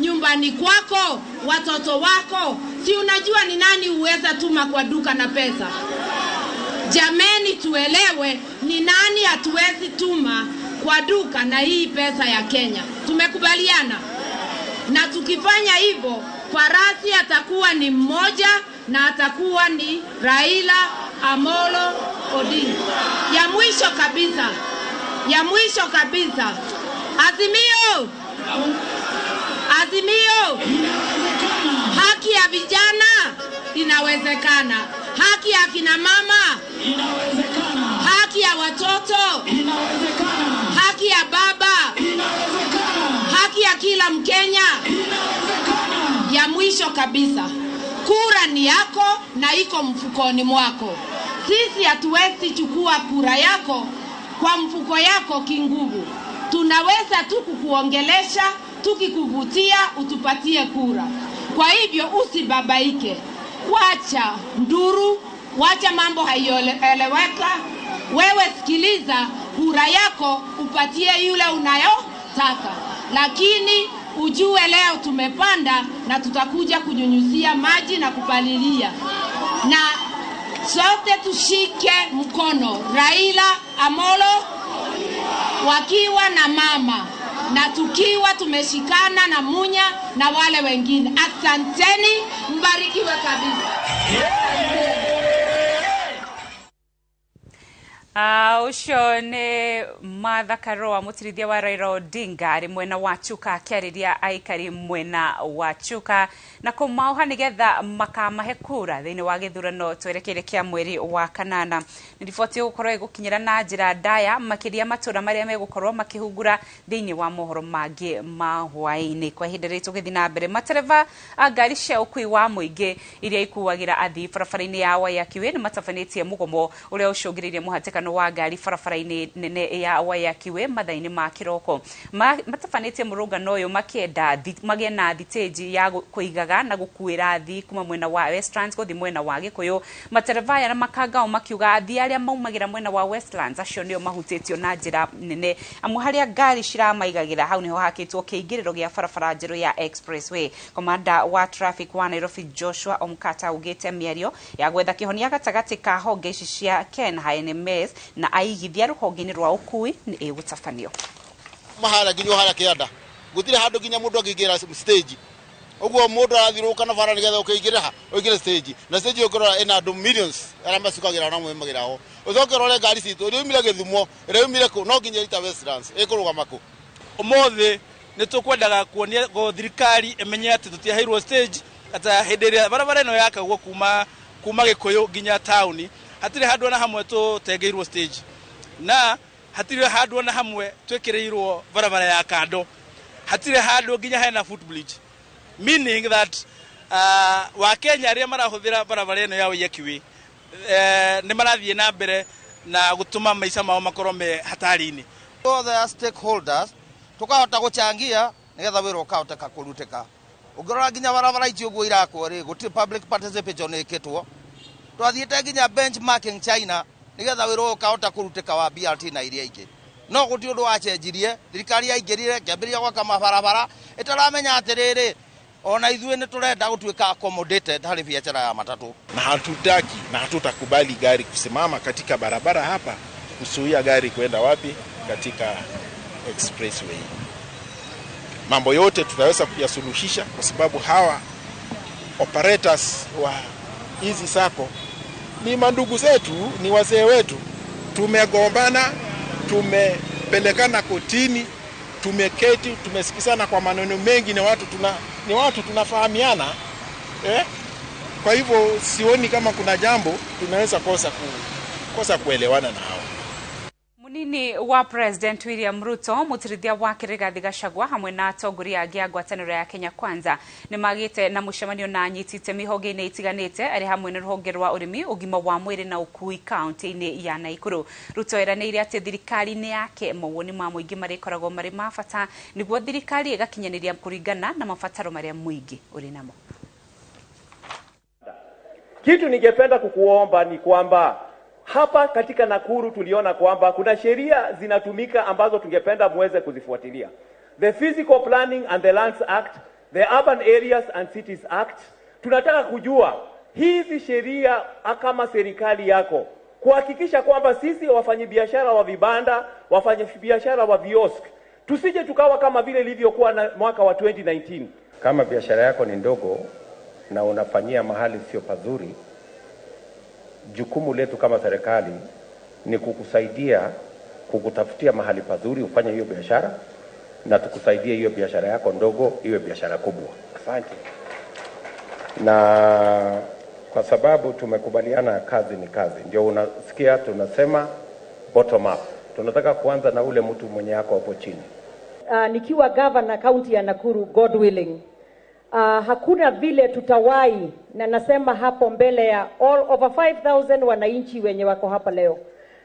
Nyumbani kwako, watoto wako, si unajua ni nani uweza tuma kwa duka na pesa? Jameni, tuelewe ni nani hatuwezi tuma kwa duka na hii pesa ya Kenya. Tumekubaliana? Na tukifanya hivyo, farasi atakuwa ni mmoja na atakuwa ni Raila Amolo Odinga. Ya mwisho kabisa, ya mwisho kabisa, Azimio, Azimio, haki ya vijana inawezekana, haki ya kina mama inawezekana, haki ya watoto inawezekana, haki ya baba inawezekana, haki ya kila Mkenya inawezekana. Ya mwisho kabisa, kura ni yako na iko mfukoni mwako. Sisi hatuwezi chukua kura yako kwa mfuko yako kinguvu. Tunaweza tu kukuongelesha, tukikuvutia utupatie kura. Kwa hivyo usibabaike, wacha nduru, wacha mambo haioeleweka. Wewe sikiliza, kura yako upatie yule unayotaka, lakini ujue leo tumepanda na tutakuja kunyunyuzia maji na kupalilia, na sote tushike mkono Raila Amolo wakiwa na mama na tukiwa tumeshikana na Munya na wale wengine. Asanteni, mbarikiwe kabisa. Ucio nĩ Martha Karua, mũtirithia wa Raila Odinga, arĩ mwena wa Chuka akĩarĩria aikari mwena wa Chuka na kũmaoha nĩgetha makamahe kura thĩinĩ wa gĩthurano twerekeire kĩa mweri wa kanana. Nĩ riboti ĩgũkorwo ĩgũkinyĩra na njĩra ndaya makĩria matũra marĩa megũkorwo makĩhungura thĩinĩ wa mohoro mangĩ ma hwaĩ-inĩ. Kwa ihinda rĩrĩ tũgĩthiĩ na mbere, matereba a ngari cia ũkui wa mũingĩ iria ikuagĩra athii barabara-inĩ ya Waiyaki Way nĩ matabanĩtie mũgomo ũrĩa ũcũngĩrĩirie mũhatĩkano wa ngari barabara-inĩ nene ya Waiyaki Way mathaa-inĩ ma kĩroko. Matabanĩtie mũrũngano ũyũ makĩenda magĩe na thitĩnji ya kũigaga na gũkuĩra athii kuma mwena wa Westlands gũthiĩ mwena wa Gĩkũyũ. Matereba aya na makangao makiuga athii arĩa maumagĩra mwena wa Westlands acio nĩo mahutĩtio na njĩra nene, amu harĩa ngari ciramaigagĩra hau nĩho hakĩtwo kĩingĩrĩro gĩa barabara njerũ ya Expressway. Komanda wa traffic wa Nairobi Joshua Omkata augĩte mĩario ya gwetha kĩhonia gatagatĩ ka honge ici cia KenHa NMS na aigithia rũhonge-inĩ rwa ũkui nĩ ĩgũtabanio. Mahala nginya haria kianda gutire handu nginya mundu angĩingĩra stage, ũguo mundu arathiũrũrũka na bara nĩgetha ũkĩingĩre ha ũingĩre stage, na stage ũkĩrora ĩna andũ millions arĩa macukagĩra na maumagĩra ho. Ũcoke ũrore ngari citũ ĩrĩa yumire Gĩthumo, ĩrĩa yumire kũ, no nginya ĩrita Westlands ĩkũrũgama kũ. Ũmũthĩ nĩ tũkwendaga kuonia thirikari ĩmenye atĩ tũtiaheirwo stage, atĩ hĩndĩ ĩrĩa barabara ĩno yakagwo kuma Gĩkũyũ nginya taũni hatirĩ handũ ona hamwe tũtengeirwo stage, na hatirĩ handũ ona hamwe twĩkĩrĩirwo barabara ya kando, hatirĩ handũ nginya hena footbridge, meaning that Wakenya arĩa marahũthĩra barabara ĩno ya Waiyaki Way nĩ marathiĩ na mbere na gũtũma maica mao makorwo me hatari-inĩ. All the stakeholders tukahota gũchangia nĩgetha wĩra ũkahoteka kũrutĩka. Ũngĩrora nginya barabara ici ũguo irakwo rĩ, gũtirĩ public participation ĩkĩtwo. Twathiĩte nginya benchmarking China nĩgetha wĩra ũyũ ũkahota kũrutĩka wa BRT na iria ingĩ. No gũtirĩ ũndũ wacenjirie, thirikari yaingĩrire ĩkĩambĩrĩria gwaka mabarabara ĩtaramenya atĩrĩrĩ, ona ithuĩ nĩ tũrenda gũtuĩka accommodated harĩ biacara ya matatu. Na hatutaki na hatutakubali gari kusimama katika barabara hapa kuzuia gari kwenda wapi katika expressway. Mambo yote tutaweza kuyasuluhisha kwa sababu hawa operators wa hizi sako ni mandugu zetu, ni wazee wetu. Tumegombana, tumepelekana kotini, tumeketi, tumesikizana kwa maneno mengi, ni watu tunafahamiana. Kwa hivyo sioni kama kuna jambo tunaweza kosa kuelewana na hao. Munini wa President William Ruto, mutirithia wa Rigathi Gachagua hamwe na atongoria angĩ a ngwatanĩro ya Kenya Kwanza nĩ magĩte na mũcemanio na anyiti itemi honge-inĩ itiganĩte arĩ hamwe na rũhonge rwa ũrĩmi, ũgima wa mwĩrĩ na ũkui kaunti-inĩ ya Nakuru. Ruto eranĩire atĩ thirikari-inĩ yake mawoni ma mũingĩ marĩkoragwo marĩ ma bata nĩguo thirikari ĩgakinyanĩria kũringana na mabataro marĩa mũingĩ ũrĩ namo. Kitu ningependa kukuomba ni kwamba hapa katika Nakuru tuliona kwamba kuna sheria zinatumika ambazo tungependa muweze kuzifuatilia. The Physical Planning and the Lands Act the Urban Areas and Cities Act. Tunataka kujua hizi sheria kama serikali yako kuhakikisha kwamba sisi wafanyabiashara wa vibanda, wafanyabiashara wa viosk, tusije tukawa kama vile ilivyokuwa na mwaka wa 2019. Kama biashara yako ni ndogo na unafanyia mahali sio pazuri, jukumu letu kama serikali ni kukusaidia, kukutafutia mahali pazuri ufanye hiyo biashara, na tukusaidie hiyo biashara yako ndogo iwe biashara kubwa. Asante. Na kwa sababu tumekubaliana kazi ni kazi, ndio unasikia tunasema bottom up. Tunataka kuanza na ule mtu mwenye yako hapo chini. Nikiwa governor county ya Nakuru, God willing, hakuna vile tutawai, na nasema hapo mbele ya all over 5000 wananchi wenye wako hapa leo,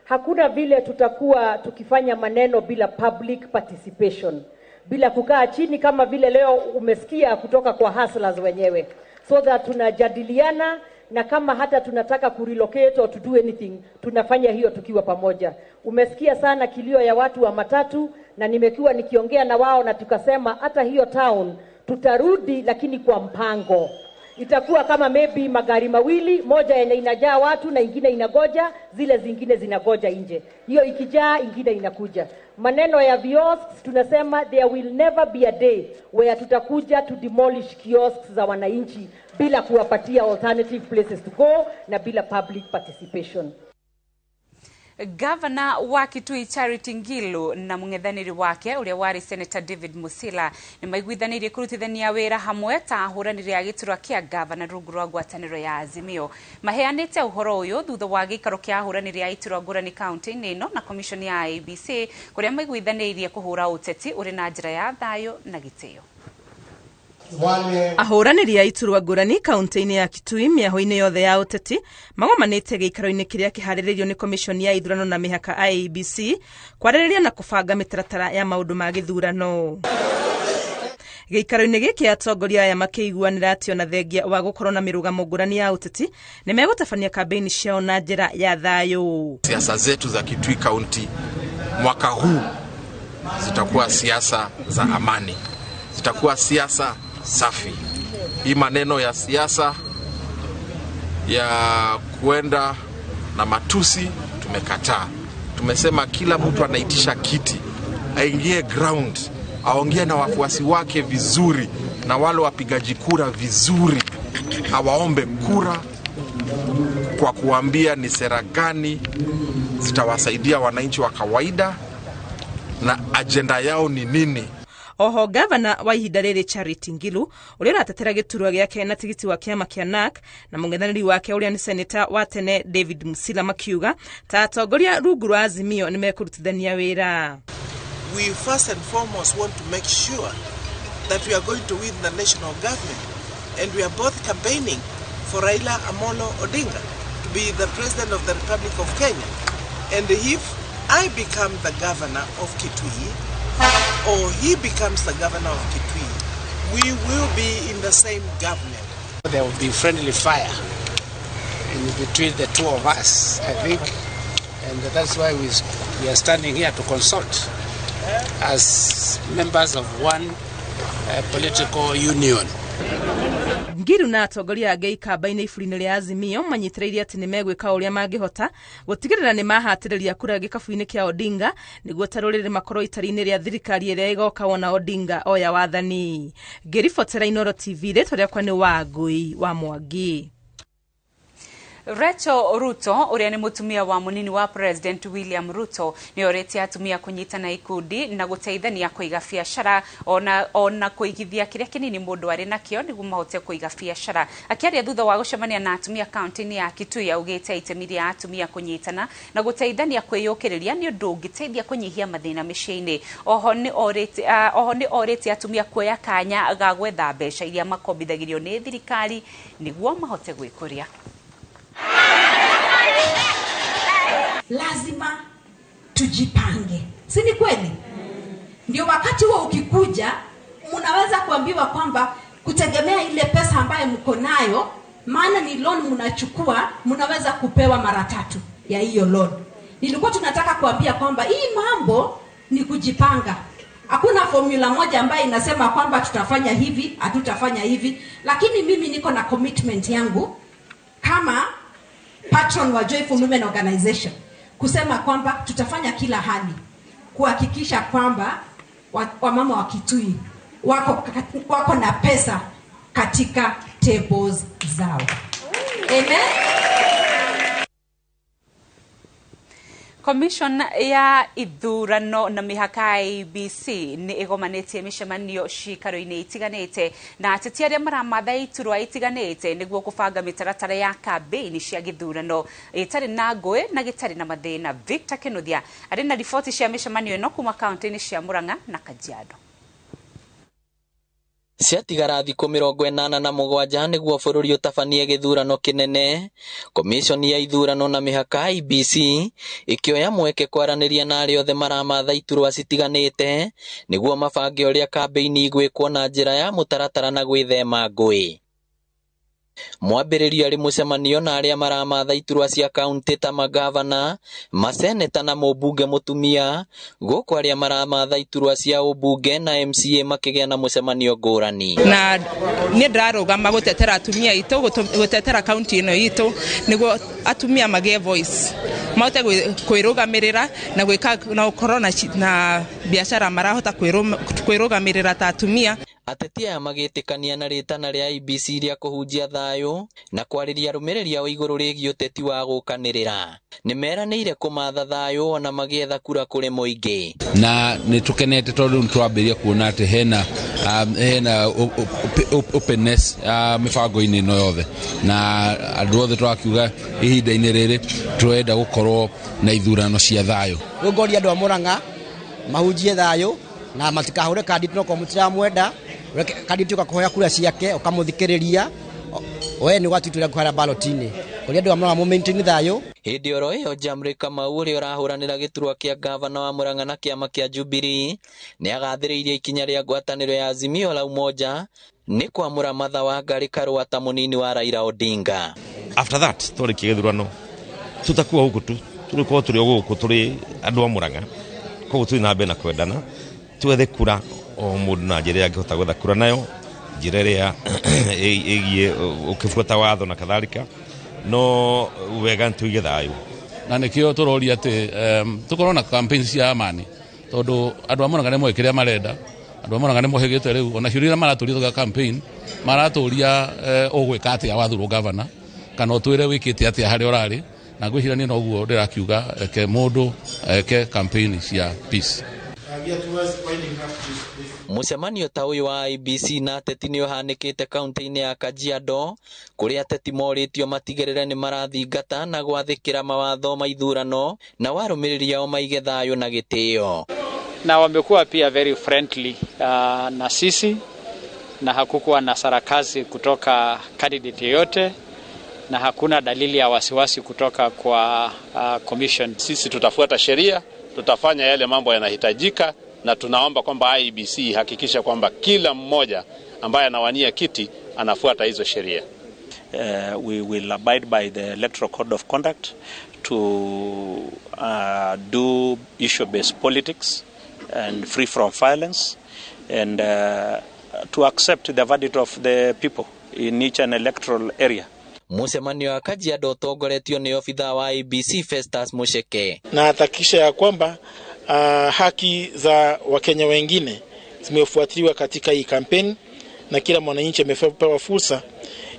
hakuna vile tutakuwa tukifanya maneno bila public participation, bila kukaa chini kama vile leo umesikia kutoka kwa hustlers wenyewe, so that tunajadiliana, na kama hata tunataka kurelocate or to do anything, tunafanya hiyo tukiwa pamoja. Umesikia sana kilio ya watu wa matatu, na nimekuwa nikiongea na wao na tukasema hata hiyo town tutarudi, lakini kwa mpango. Itakuwa kama maybe magari mawili, moja yenye inajaa watu na ingine inagoja, zile zingine zinagoja nje. Hiyo ikijaa, ingine inakuja. Maneno ya kiosks, tunasema there will never be a day where tutakuja to demolish kiosks za wananchi bila kuwapatia alternative places to go na bila public participation. Gavana wa Kitui Charity Ngilu na mũng'ethanĩri wake ũrĩa warĩ Senator David Musila nĩ maiguithanĩirie kũrutithania wĩra hamwe ta ahũranĩri a gĩturwa kĩa gavana rungu rwa ngwatanĩro ya Azimio. Maheanĩte ũhoro ũyũ thutha wa gĩikaro kĩa ahũranĩri a iturwa ngũrani kaunti-inĩ ĩno na commission ya IEBC kũrĩa maiguithanĩirie kũhũra ũteti ũrĩ na njĩra ya thayũ na gĩtĩo. Ahũranĩri a iturwa ngũrani kaunti-inĩ ya Kitui mĩaho-inĩ yothe ya ũteti magomanĩte gĩikaro-inĩ kĩrĩa kĩharĩrĩirio nĩ komishoni ya ithurano na mĩhaka IEBC kwarĩrĩria na kũbanga mĩtaratara ya maũndũ ma gĩthurano. Gĩikaro-inĩ gĩkĩ atongoria aya makĩiguanĩra atĩ ona thengia wa gũkorwo na mĩrũgamo ngũrani ya ũteti nĩ megũtabania kambĩini ciao na njĩra ya thayũ. Siasa zetu za Kitui County mwaka huu zitakuwa siasa za amani, zitakuwa siasa safi. Hii maneno ya siasa ya kuenda na matusi tumekataa. Tumesema kila mtu anaitisha kiti aingie ground, aongee na wafuasi wake vizuri na wale wapigaji kura vizuri, awaombe kura kwa kuambia ni sera gani zitawasaidia wananchi wa kawaida na ajenda yao ni nini. Oho gavana wa ihinda rĩrĩ Charity Ngilu ũrĩa ũratetera gĩturwa gĩake na tigiti wa kĩama kĩa NARC na mũng'ethanĩri wake ũrĩa nĩ seneta wa tene David Musila makiuga ta atongoria rungu rwa Azimio nĩ mekũrutithania wĩra. We first and foremost want to make sure that we are going to win the national government, and we are both campaigning for Raila Amolo Odinga to be the president of the Republic of Kenya. And if I become the governor of Kitui, or he becomes the governor of Kitui, we will be in the same government. There will be friendly fire in between the two of us, I think, and that's why we are standing here to consult as members of one political union. Ngiru na atongoria angĩ ikamba-inĩ iburi-inĩ rĩa Azimio manyitĩrĩire atĩ nĩ megwĩka ũrĩa mangĩhota gũtigĩrĩra nĩ mahatĩrĩria kura gĩkabu-inĩ kĩa Odinga nĩguo ta rũrĩrĩ makorwo itari-inĩ rĩa thirikari ĩrĩa ĩgoka wona Odinga oya wathani. Ngĩribotera Inooro TV, rĩtwa rĩakwa nĩ Wangũi wa Mwangi. Rachel Ruto ũrĩa nĩ mũtumia wa mũnini wa President William Ruto nĩ orĩtie atumia kũnyitana ikundi na gũteithania kũiga biacara ona kũigithia kĩrĩa kĩnini mũndũ arĩ nakĩo nĩguo mahote kũiga biacara. Akĩaria thutha wa gũcemania na atumia kaunti-inĩ ya Kitui augĩte itemi rĩa atumia kũnyitana na gũteithania kwĩyũkĩrĩria nĩ ũndũ ũngĩteithia kũnyihia mathĩna mĩciĩ-inĩ. Oho nĩ orĩtie atumia kuoya kanya ga gwetha mbeca iria makombithagĩrio nĩ thirikari nĩguo mahote gwĩkũria. Lazima tujipange, si ni kweli? Ndio wakati huo ukikuja, mnaweza kuambiwa kwamba kutegemea ile pesa ambayo mko nayo, maana ni loan mnachukua, mnaweza kupewa mara tatu ya hiyo loan. Nilikuwa tunataka kuambia kwamba hii mambo ni kujipanga. Hakuna formula moja ambayo inasema kwamba tutafanya hivi, hatutafanya hivi, lakini mimi niko na commitment yangu kama patron wa Joyful Women Organization kusema kwamba tutafanya kila hali kuhakikisha kwamba wamama wa Kitui wako na pesa katika tables zao. Amen. Commission ya ithurano na mĩhaka IEBC nĩ ĩgomanĩtie mĩcemanio ciikaro-inĩ itiganĩte na ateti arĩa maramatha iturwa itiganĩte nĩguo kũbanga mĩtaratara ya kambĩini cia gĩthurano ĩtarĩ na ngũĩ na gĩtarĩ na mathĩna. Victor Kinuthia arĩ na riboti cia mĩcemanio ĩno kuma kaunti-inĩ cia Murang'a na Kajiado. Ciatigara thikũ 87 nĩguo bũrũri ũtabanie gĩthurano kĩnene. Komishoni ya ithurano na mĩhaka IEBC ĩkĩoya mweke kwaranĩria na arĩa othe maramatha iturwa citiganĩte nĩguo mabange ũrĩa kambĩini igwĩkwo na njĩra ya mũtaratara na gwĩthema ngũĩ. Mwambĩrĩrio arĩ mũcemanio na arĩa maramatha iturwa cia kaunti ta magavana, maseneta na mũmbunge mũtumia, gũkũ arĩa maramatha iturwa cia ũmbunge na MCA makĩgĩa na mũcemanio ngũrani. Na niĩ ndĩrarũgama gũtetera atumia aitũ, gũtetera kaunti ĩno itũ nĩguo atumia magĩe voice, mahote kwĩrũgamĩrĩra na gwĩka na gũkorwo na biacara marahota kwĩrũgamĩrĩra ta atumia. Ateti aya magĩtĩkania na rĩtana rĩa IEBC rĩa kũhunjia thayũ na kwarĩria arũmĩrĩri ao igũrũ rĩgiĩ ũteti wa gũkanĩrĩra. Nĩmeranĩire kũmatha thayũ ona magĩetha kura kũrĩ mũingĩ. Na nĩtũkenete tondũ nĩtwambĩrĩria kuona atĩ hena openness mĩbango-inĩ ĩno yothe, na andũ othe tũrakiuga ihinda-inĩ rĩrĩ tũrenda gũkorwo na ithurano cia thayũ. Rĩu ngoria andũ a Murang'a mahunjie thayũ na matikahũre kandi tũnokorwo mũtiramwenda kandi tuka kuhoya kura ciake ukamuthikiriria we ni gwatutura kuhara ballot-inĩ kũrĩa andũ a Murang'a mu maintain thayũ. Hĩndĩ oro ĩyo Jamri Kamau ũrĩa ũrahũranĩra gĩturwa kĩa gavana wa Murang'a na kĩama kĩa Jubilee nĩagathĩrĩirie ikinya rĩa ngwatanĩro ya Azimio la Umoja nĩ kwamũra Martha Wangari Karua ta mũnini wa Raila Odinga. After that twarĩkia gĩthurano tutakuwa huku tu tũrĩkorwo tũrĩ o gũkũ tũrĩ andũ a Murang'a, koguo tũthiĩ na mbere na kwendana, twethe kura o mũndũ na njĩra ĩrĩa angĩhota gwetha kura nayo, njĩra ĩrĩa ĩgiĩ ũkĩbuata watho na kadhalika, no wega nĩtũige thayũ. Na nĩkĩo tũroria atĩ tũkorwo na campaign cia amani tondũ andũ a Murang'a nĩmoĩ kĩrĩa marenda, andũ a Murang'a nĩmohĩgĩte rĩu ona ciũria iria maratũria tũgĩka campaign maratũria ũgwĩka atĩa wathurwo gavana kana ũtwĩre wĩkĩte atĩa harĩa ũrarĩ, na ngwĩciria niĩ noguo ndĩrakiuga reke mũndũ eke campaign cia peace. Mũcemanio ta ũyũ wa IEBC na ateti nĩ ũhanĩkĩte kaunti-inĩ ya Kajiado kũrĩa ateti morĩtio matigĩrĩre nĩ marathingata na gwathĩkĩra mawatho ma ithurano na warũmĩrĩri ao maige thayũ na gĩtĩo. Na wamekuwa pia very friendly na sisi, na hakukuwa na sarakazi kutoka candidate yoyote na hakuna dalili ya wasiwasi kutoka kwa commission. Sisi tutafuata sheria, tutafanya yale mambo yanahitajika, na tunaomba kwamba IEBC ihakikishe kwamba kila mmoja ambaye anawania kiti anafuata hizo sheria. We will abide by the Electoral Code of Conduct to do issue-based politics and free from violence, and to accept the verdict of the people in each and electoral area. Mũcemanio wa Kajiado ũtongoretio nĩ obithaa wa IEBC Festus Musheke, na atahakikisha ya kwamba haki za Wakenya wengine zimefuatiliwa katika hii kampeni na kila mwananchi amepewa fursa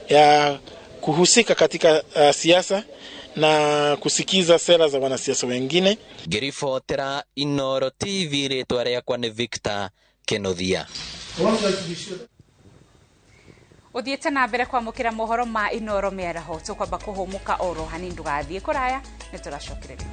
ya kuhusika katika siasa na kusikiza sera za wanasiasa wengine. Ngĩribotera Inooro TV, rĩtwa rĩakwa nĩ Victor Kenothia. Uthiĩte na mbere kwamũkĩra mohoro ma Inooro mĩaraho, tũkwamba kũhũmũka oro hanini, ndũgathiĩ kũraya, nĩtũracokereria.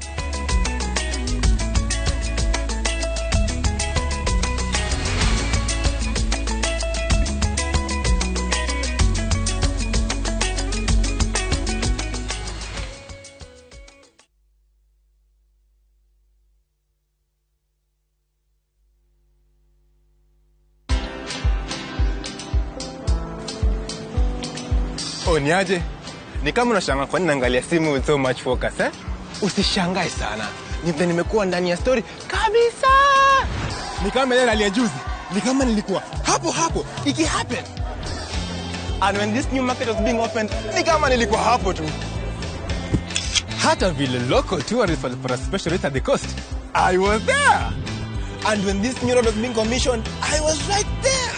Oh, niaje? Ni kama unashangaa kwa nini naangalia simu with so much focus, eh? Usishangae sana. Ni vile nimekuwa ndani ya story kabisa. Ni kama ile rally ya juzi. Ni kama nilikuwa hapo hapo iki happen. And when this new market was being opened, ni kama nilikuwa hapo tu. Hata vile local tourists walipata special rate at the coast, I was there. And when this new road was being commissioned, I was right there.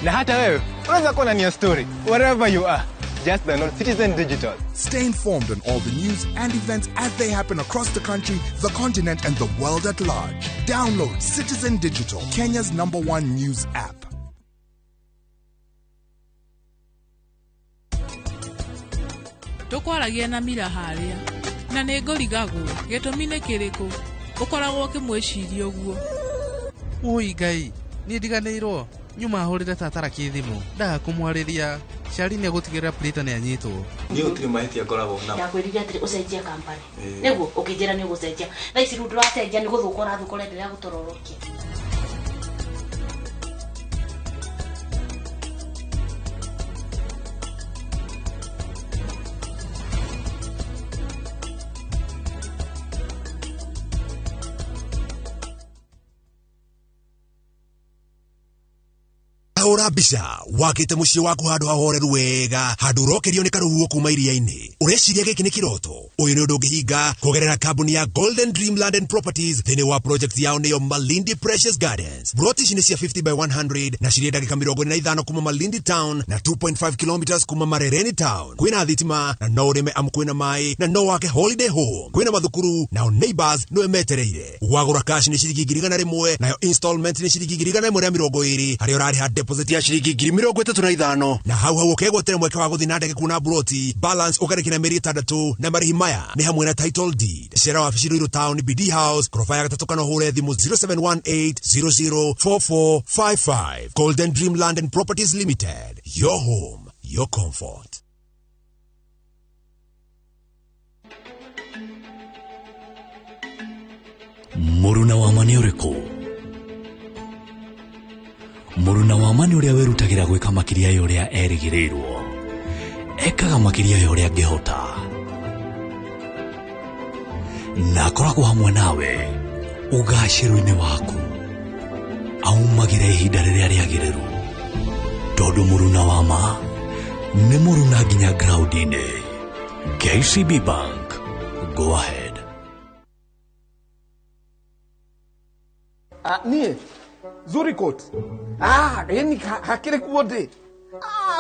Na hata wewe unaweza kuwa na new story wherever you are. Just download Citizen Digital. Stay informed on all the news and events as they happen across the country, the continent, and the world at large. Download Citizen Digital, Kenya's #1 news app. Tũkwaragia na mira harĩa na nĩ ngũrigagwo gĩtũmi nĩ kĩrĩkũ ũkoragwo ũkĩmwĩciria ũguo. Ui Ngai, niĩ ndiganĩirwo nyuma hũrĩre tata Raki thimũ ndaga kũmwarĩria. Cari nĩ egũtigĩrĩra Plita nĩ anyitwo. Niĩ gũtirĩ mahĩtia ngoragwo namo. Ndakwĩrire atĩrĩ ũcenjie company nĩguo ũkĩnjĩra nĩ ũgũcenjia. Thaa ici rĩu ndũracenjia nĩ gũthũka ũrathũka ũrenderea gũtororokia. Hũra mbica wakĩte mũciĩ waku handũ hahoreru wega, handũ ũrokerio nĩ karũhuho kuma iria-inĩ. Ũreciria gĩkĩ nĩ kĩroto? Ũyũ nĩ ũndũ ũngĩhinga kũgerera kambuni ya Golden Dream Land and Properties thĩinĩ wa project yao nĩyo Malindi Precious Gardens. Broti ici nĩ cia 50 by 100 na cirĩ ndagĩka 45 kuma Malindi Town na 2.5 kilometers kuma Marereni Town. Kwĩna thitima na no ũrĩme amu kwĩna maĩ na no wake holiday home. Kwĩna mathukuru nao neighbors nĩwe metereire. Wagũra cash nĩ ciringi 100,000 nayo installment nĩ ciringi 120 harĩa ũrarĩha deposit ya ciringi 35,000 na hau hau ũkegwatĩra mweke wa gũthiĩ na ndege kuona broti balance ũkarĩkia na mĩeri 6 na marĩhi maya nĩ hamwe na title deed. Cera wabici Ruiru Town, BD House, koroba ya gatatũ kana ũhũre thimũ 0718004455. Golden Dream Land and Properties Limited, your home, your comfort. Mũruna wa ma nĩ ũrĩkũ? Mũruna wa ma nĩ ũrĩa wĩrutagĩra gwĩka makĩria ya ũrĩa erĩgĩrĩirwo. Ekaga makĩria ya ũrĩa angĩhota. Na akoragwo hamwe nawe ũgacĩru-inĩ waku. Aumagĩra ihinda rĩrĩa rĩagĩrĩru. Tondũ mũruna wa ma nĩ mũruna nginya ground-inĩ. KCB Bank, go ahead. Niĩ Zurikot. Yani hakĩrĩ kuo ndĩ.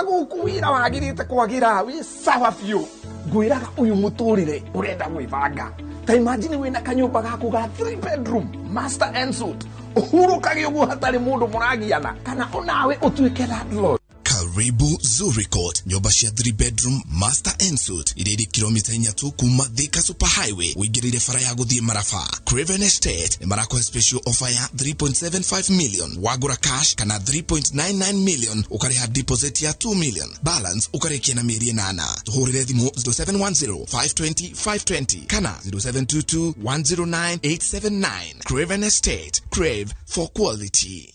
Gũkũ wĩra wagĩrĩte kwagĩra wĩ sawa biũ. Ngwĩraga ũyũ mũtũrĩre ũrenda gwĩbanga. Ta imagine wĩna kanyũmba gaku ga 3 bedroom master and suite. Ũhurũkage ũguo hatarĩ mũndũ mũragiana kana onawe ũtuĩke landlord. Karibu Zurikot, nyũmba cia 3 bedroom master and suite iria irĩ kilomita 4 tu kuma Thika Super Highway ũingĩrĩire bara ya gũthiĩ Maraba. Craven Estate nĩ marakũhe special offer ya 3.75 million wagũra cash kana 3.99 million ũkarĩha deposit ya 2 million balance ũkarĩkia na mĩeri 8. Tũhũrĩre thimũ 0710 520 520 kana 0722 109 879. Craven Estate, crave for quality.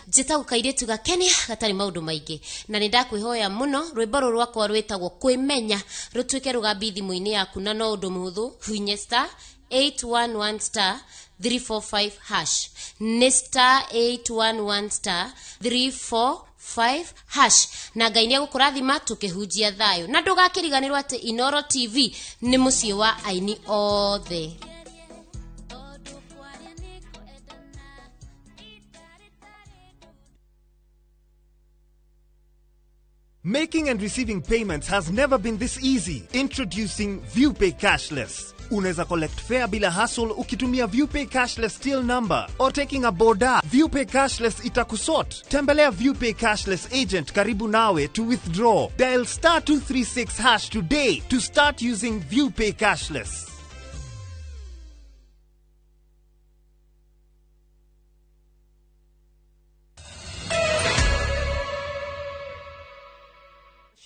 Njĩtagwo kairĩtu gakenia gatarĩ maũndũ maingĩ na nĩ ndakwihoya mũno rwĩmbo rũrũ rwakwa rwĩtagwo kwĩmenya rũtuĩke rũgambi thimũ-inĩ yaku na no ũndũ mũhũthũ hunye star 811 star 345 hash nĩ star 811 star 345 hash na Ngai nĩ egũkũrathima tũkĩhunjia thayũ na ndũgakĩriganĩrwo atĩ Inoro TV nĩ mũciĩ wa aini othe. Making and receiving payments has never been this easy. Introducing ViewPay Cashless. Unaweza collect fare bila hassle ukitumia ViewPay Cashless till number or taking a boda. ViewPay Cashless itakusort. Tembelea ViewPay Cashless agent karibu nawe to withdraw. Dial star 236 hash today to start using ViewPay Cashless.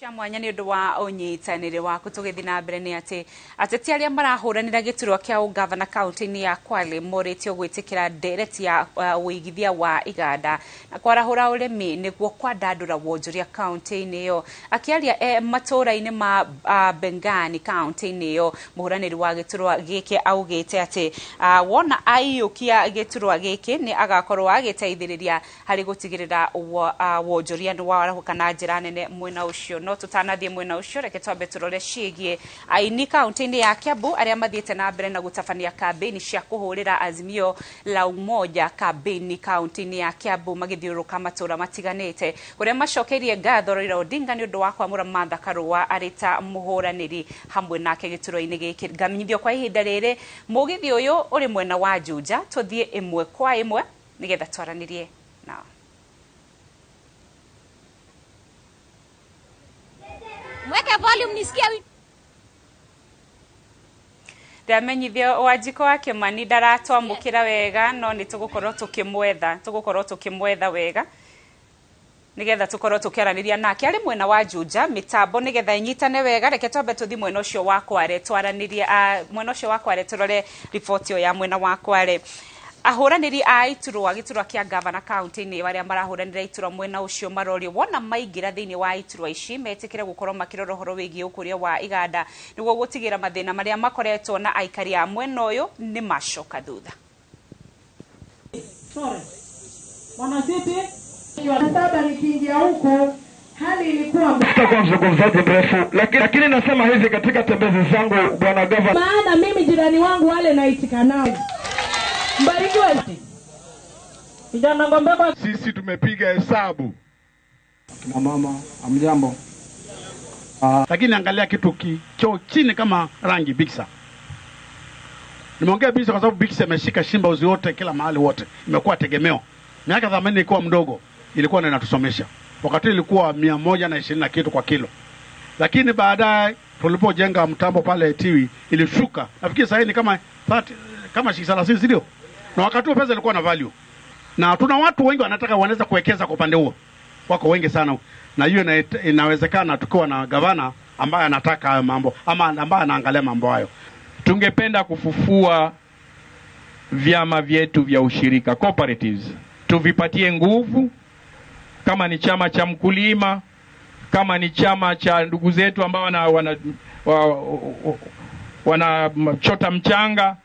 Cia Cia mwanya nĩ ũndũ wa ũnyitanĩri waku. Tũgĩthiĩ na mbere nĩ atĩ ateti arĩa marahũranĩra gĩturwa kĩa ũgavana kaunti-inĩ ya Kwale morĩtio gwĩtĩkĩra ndereti ya ũigithia wa iganda na kwarahũra ũrĩmi nĩguo kwandandũra wonjoria kaunti-inĩ ĩyo. Akĩaria matũũra-inĩ ma Bengani kaunti-inĩ ĩyo, mũhũranĩri wa gĩturwa gĩkĩ augĩte atĩ wona aiyũkia gĩturwa gĩkĩ nĩ agakorwo agĩteithĩrĩria harĩ gũtigĩrĩra wonjoria nĩ warahũka na njĩra nene mwena ũcio. No tutanathiĩ mwena ũcio, reke twambe tũrore ciĩgiĩ aini kaunti-inĩ ya Kiambu arĩa mathiĩte na mbere na gũtabania kambĩini cia kũhũrĩra Azimio la Umoja kambĩini kaunti-inĩ ya Kiambu magĩthiũrũrũka matũũra matiganĩte kũrĩa macokeirie ngatho Raila Odinga nĩ ũndũ wa kwamũra Martha Karua arĩ ta mũhũranĩri hamwe nake gĩturwa-inĩ gĩkĩ. Ngamenyithio kwa ihinda rĩrĩ mũgithi ũyũ ũrĩ mwena wa Juja, tũthiĩ ĩmwe kwa ĩmwe nĩgetha twaranĩrie nao. Mweke volume nisikie. Ndamenyithio Wanjikũ wa Kimani ndaratwamũkĩra wega, no nĩ tũgũkorwo tũkĩmwetha wega nigetha tũkorwo tũkĩaranĩria nake arĩ mwena wa Juja mĩtambo nigetha ĩnyitane wega. Reke twambe tũthiĩ mwena ũcio wa Kware twaranĩrie mwena ũcio wa Kware tũrore riboti ĩyo ya mwena wa Kware. Ahũranĩri a iturwa gĩturwa kĩa gavana kaunti-inĩ arĩa marahũranĩra iturwa mwena ũcio marorio wona maingĩra thĩinĩ wa iturwa ici metĩkĩre gũkorwo makĩrora ũhoro wĩgiĩ ũkũria wa iganda nĩguo gũtigĩra mathĩna marĩa makoretwo na aikari a mwena ũyũ nĩ macoka thutha. Sorry. Mwanasiti saba nikiingia huko hali ilikuwa sitakuwa mzungumzaji mrefu, lakini nasema hivi katika tembezi zangu bwana gavana, maana mimi jirani wangu wale naitika nao. Mbarikiwe. Vijana ngombe kwa sisi tumepiga hesabu. Kina mama, amjambo. Lakini angalia kitu kicho chini kama rangi Biksa. Nimeongea Biksa kwa sababu Biksa imeshika shimba uzi wote kila mahali wote. Imekuwa tegemeo. Miaka 80 ilikuwa mdogo, ilikuwa inatusomesha. Wakati ilikuwa 120 na kitu kwa kilo. Lakini baadaye tulipojenga mtambo pale Tiwi ilishuka. Nafikiri sasa ni kama 30 kama 30, ndio. Na wakati huo pesa ilikuwa na value. Na tuna watu wengi wanataka wanaweza kuwekeza kwa upande huo. Wako wengi sana. Na hiyo inawezekana tukiwa na gavana ambaye anataka hayo mambo ama ambaye anaangalia mambo hayo. Tungependa kufufua vyama vyetu vya ushirika, cooperatives. Tuvipatie nguvu, kama ni chama cha mkulima, kama ni chama cha ndugu zetu ambao wanachota mchanga,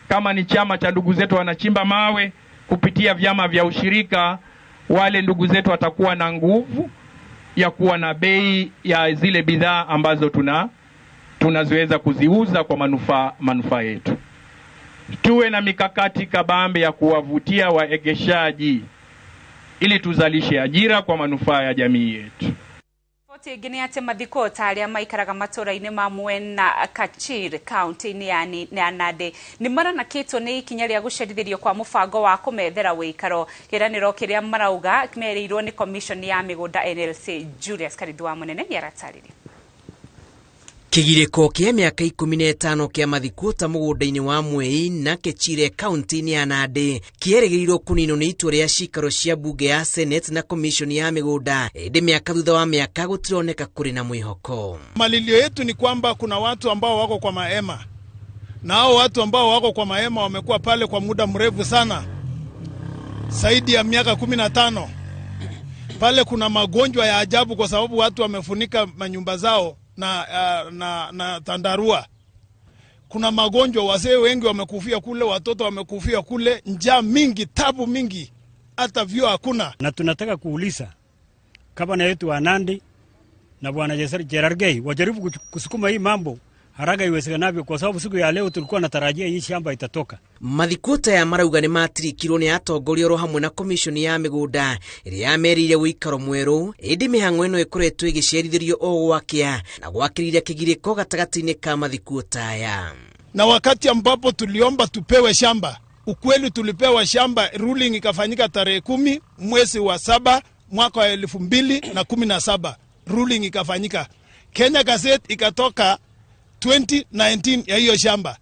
kama ni chama cha ndugu zetu wanachimba mawe. Kupitia vyama vya ushirika wale ndugu zetu watakuwa na nguvu ya kuwa na bei ya zile bidhaa ambazo tunaziweza kuziuza kwa manufaa yetu. Tuwe na mikakati kabambe ya kuwavutia waegeshaji ili tuzalishe ajira kwa manufaa ya jamii yetu. Riboti ĩngĩ nĩ atĩ mathiko ta arĩa maikaraga matũũra-inĩ ma mwena Kachir kaunti-inĩ ya Nandi nĩ maranakĩtwo nĩ ikinya rĩa gũcerithĩrio kwa mũbango wa kũmethera wĩikaro. Kĩranĩro kĩrĩa marauga merĩirwo nĩ commission ya mĩgũnda NLC. Julius Karithu wa Mũnene nĩ aratarĩria. Kĩgirĩko kĩa mĩaka 15 kĩa mathiko ta mũgũnda-inĩ wa Mwei na Kechire kaunti-inĩ ya Nandi kĩerĩgĩrĩirwo kũninwo nĩ itua rĩa cikaro cia bunge ya Senate na commission ya mĩgũnda, ĩndĩ mĩaka thutha wa mĩaka gũtironeka kũrĩ na mwĩhoko. Malilio yetu ni kwamba kuna watu ambao wako kwa mahema, na hao watu ambao wako kwa mahema wamekuwa pale kwa muda mrefu sana, zaidi ya miaka 15. Pale kuna magonjwa ya ajabu kwa sababu watu wamefunika manyumba zao na tandarua. Kuna magonjwa, wazee wengi wamekufia kule, watoto wamekufia kule, njaa mingi, tabu mingi, hata vyoo hakuna. Na tunataka kuuliza gavana yetu wa Nandi na bwana Cherargei wajaribu kusukuma hii mambo haraka iwezekanavyo, kwa sababu siku ya leo tulikuwa natarajia hii shamba itatoka. Mathikota ya marauga nĩ matirikirwo nĩ atongoria oro hamwe na commission ya mĩgũnda ĩrĩa yamerĩire wĩikaro mwerũ, ĩndĩ mĩhang'o ĩno ĩkoretwo ĩgĩcerithĩrio o gwakĩa na gwakĩrĩria kĩgirĩko gatagatĩ-inĩ ka mathikota aya. Na wakati ambapo tuliomba tupewe shamba, ukweli tulipewa shamba, ruling ikafanyika tarehe 10 mwezi wa 7 mwaka wa 2017, ruling ikafanyika. Kenya Gazette ikatoka 2019 ya hiyo shamba.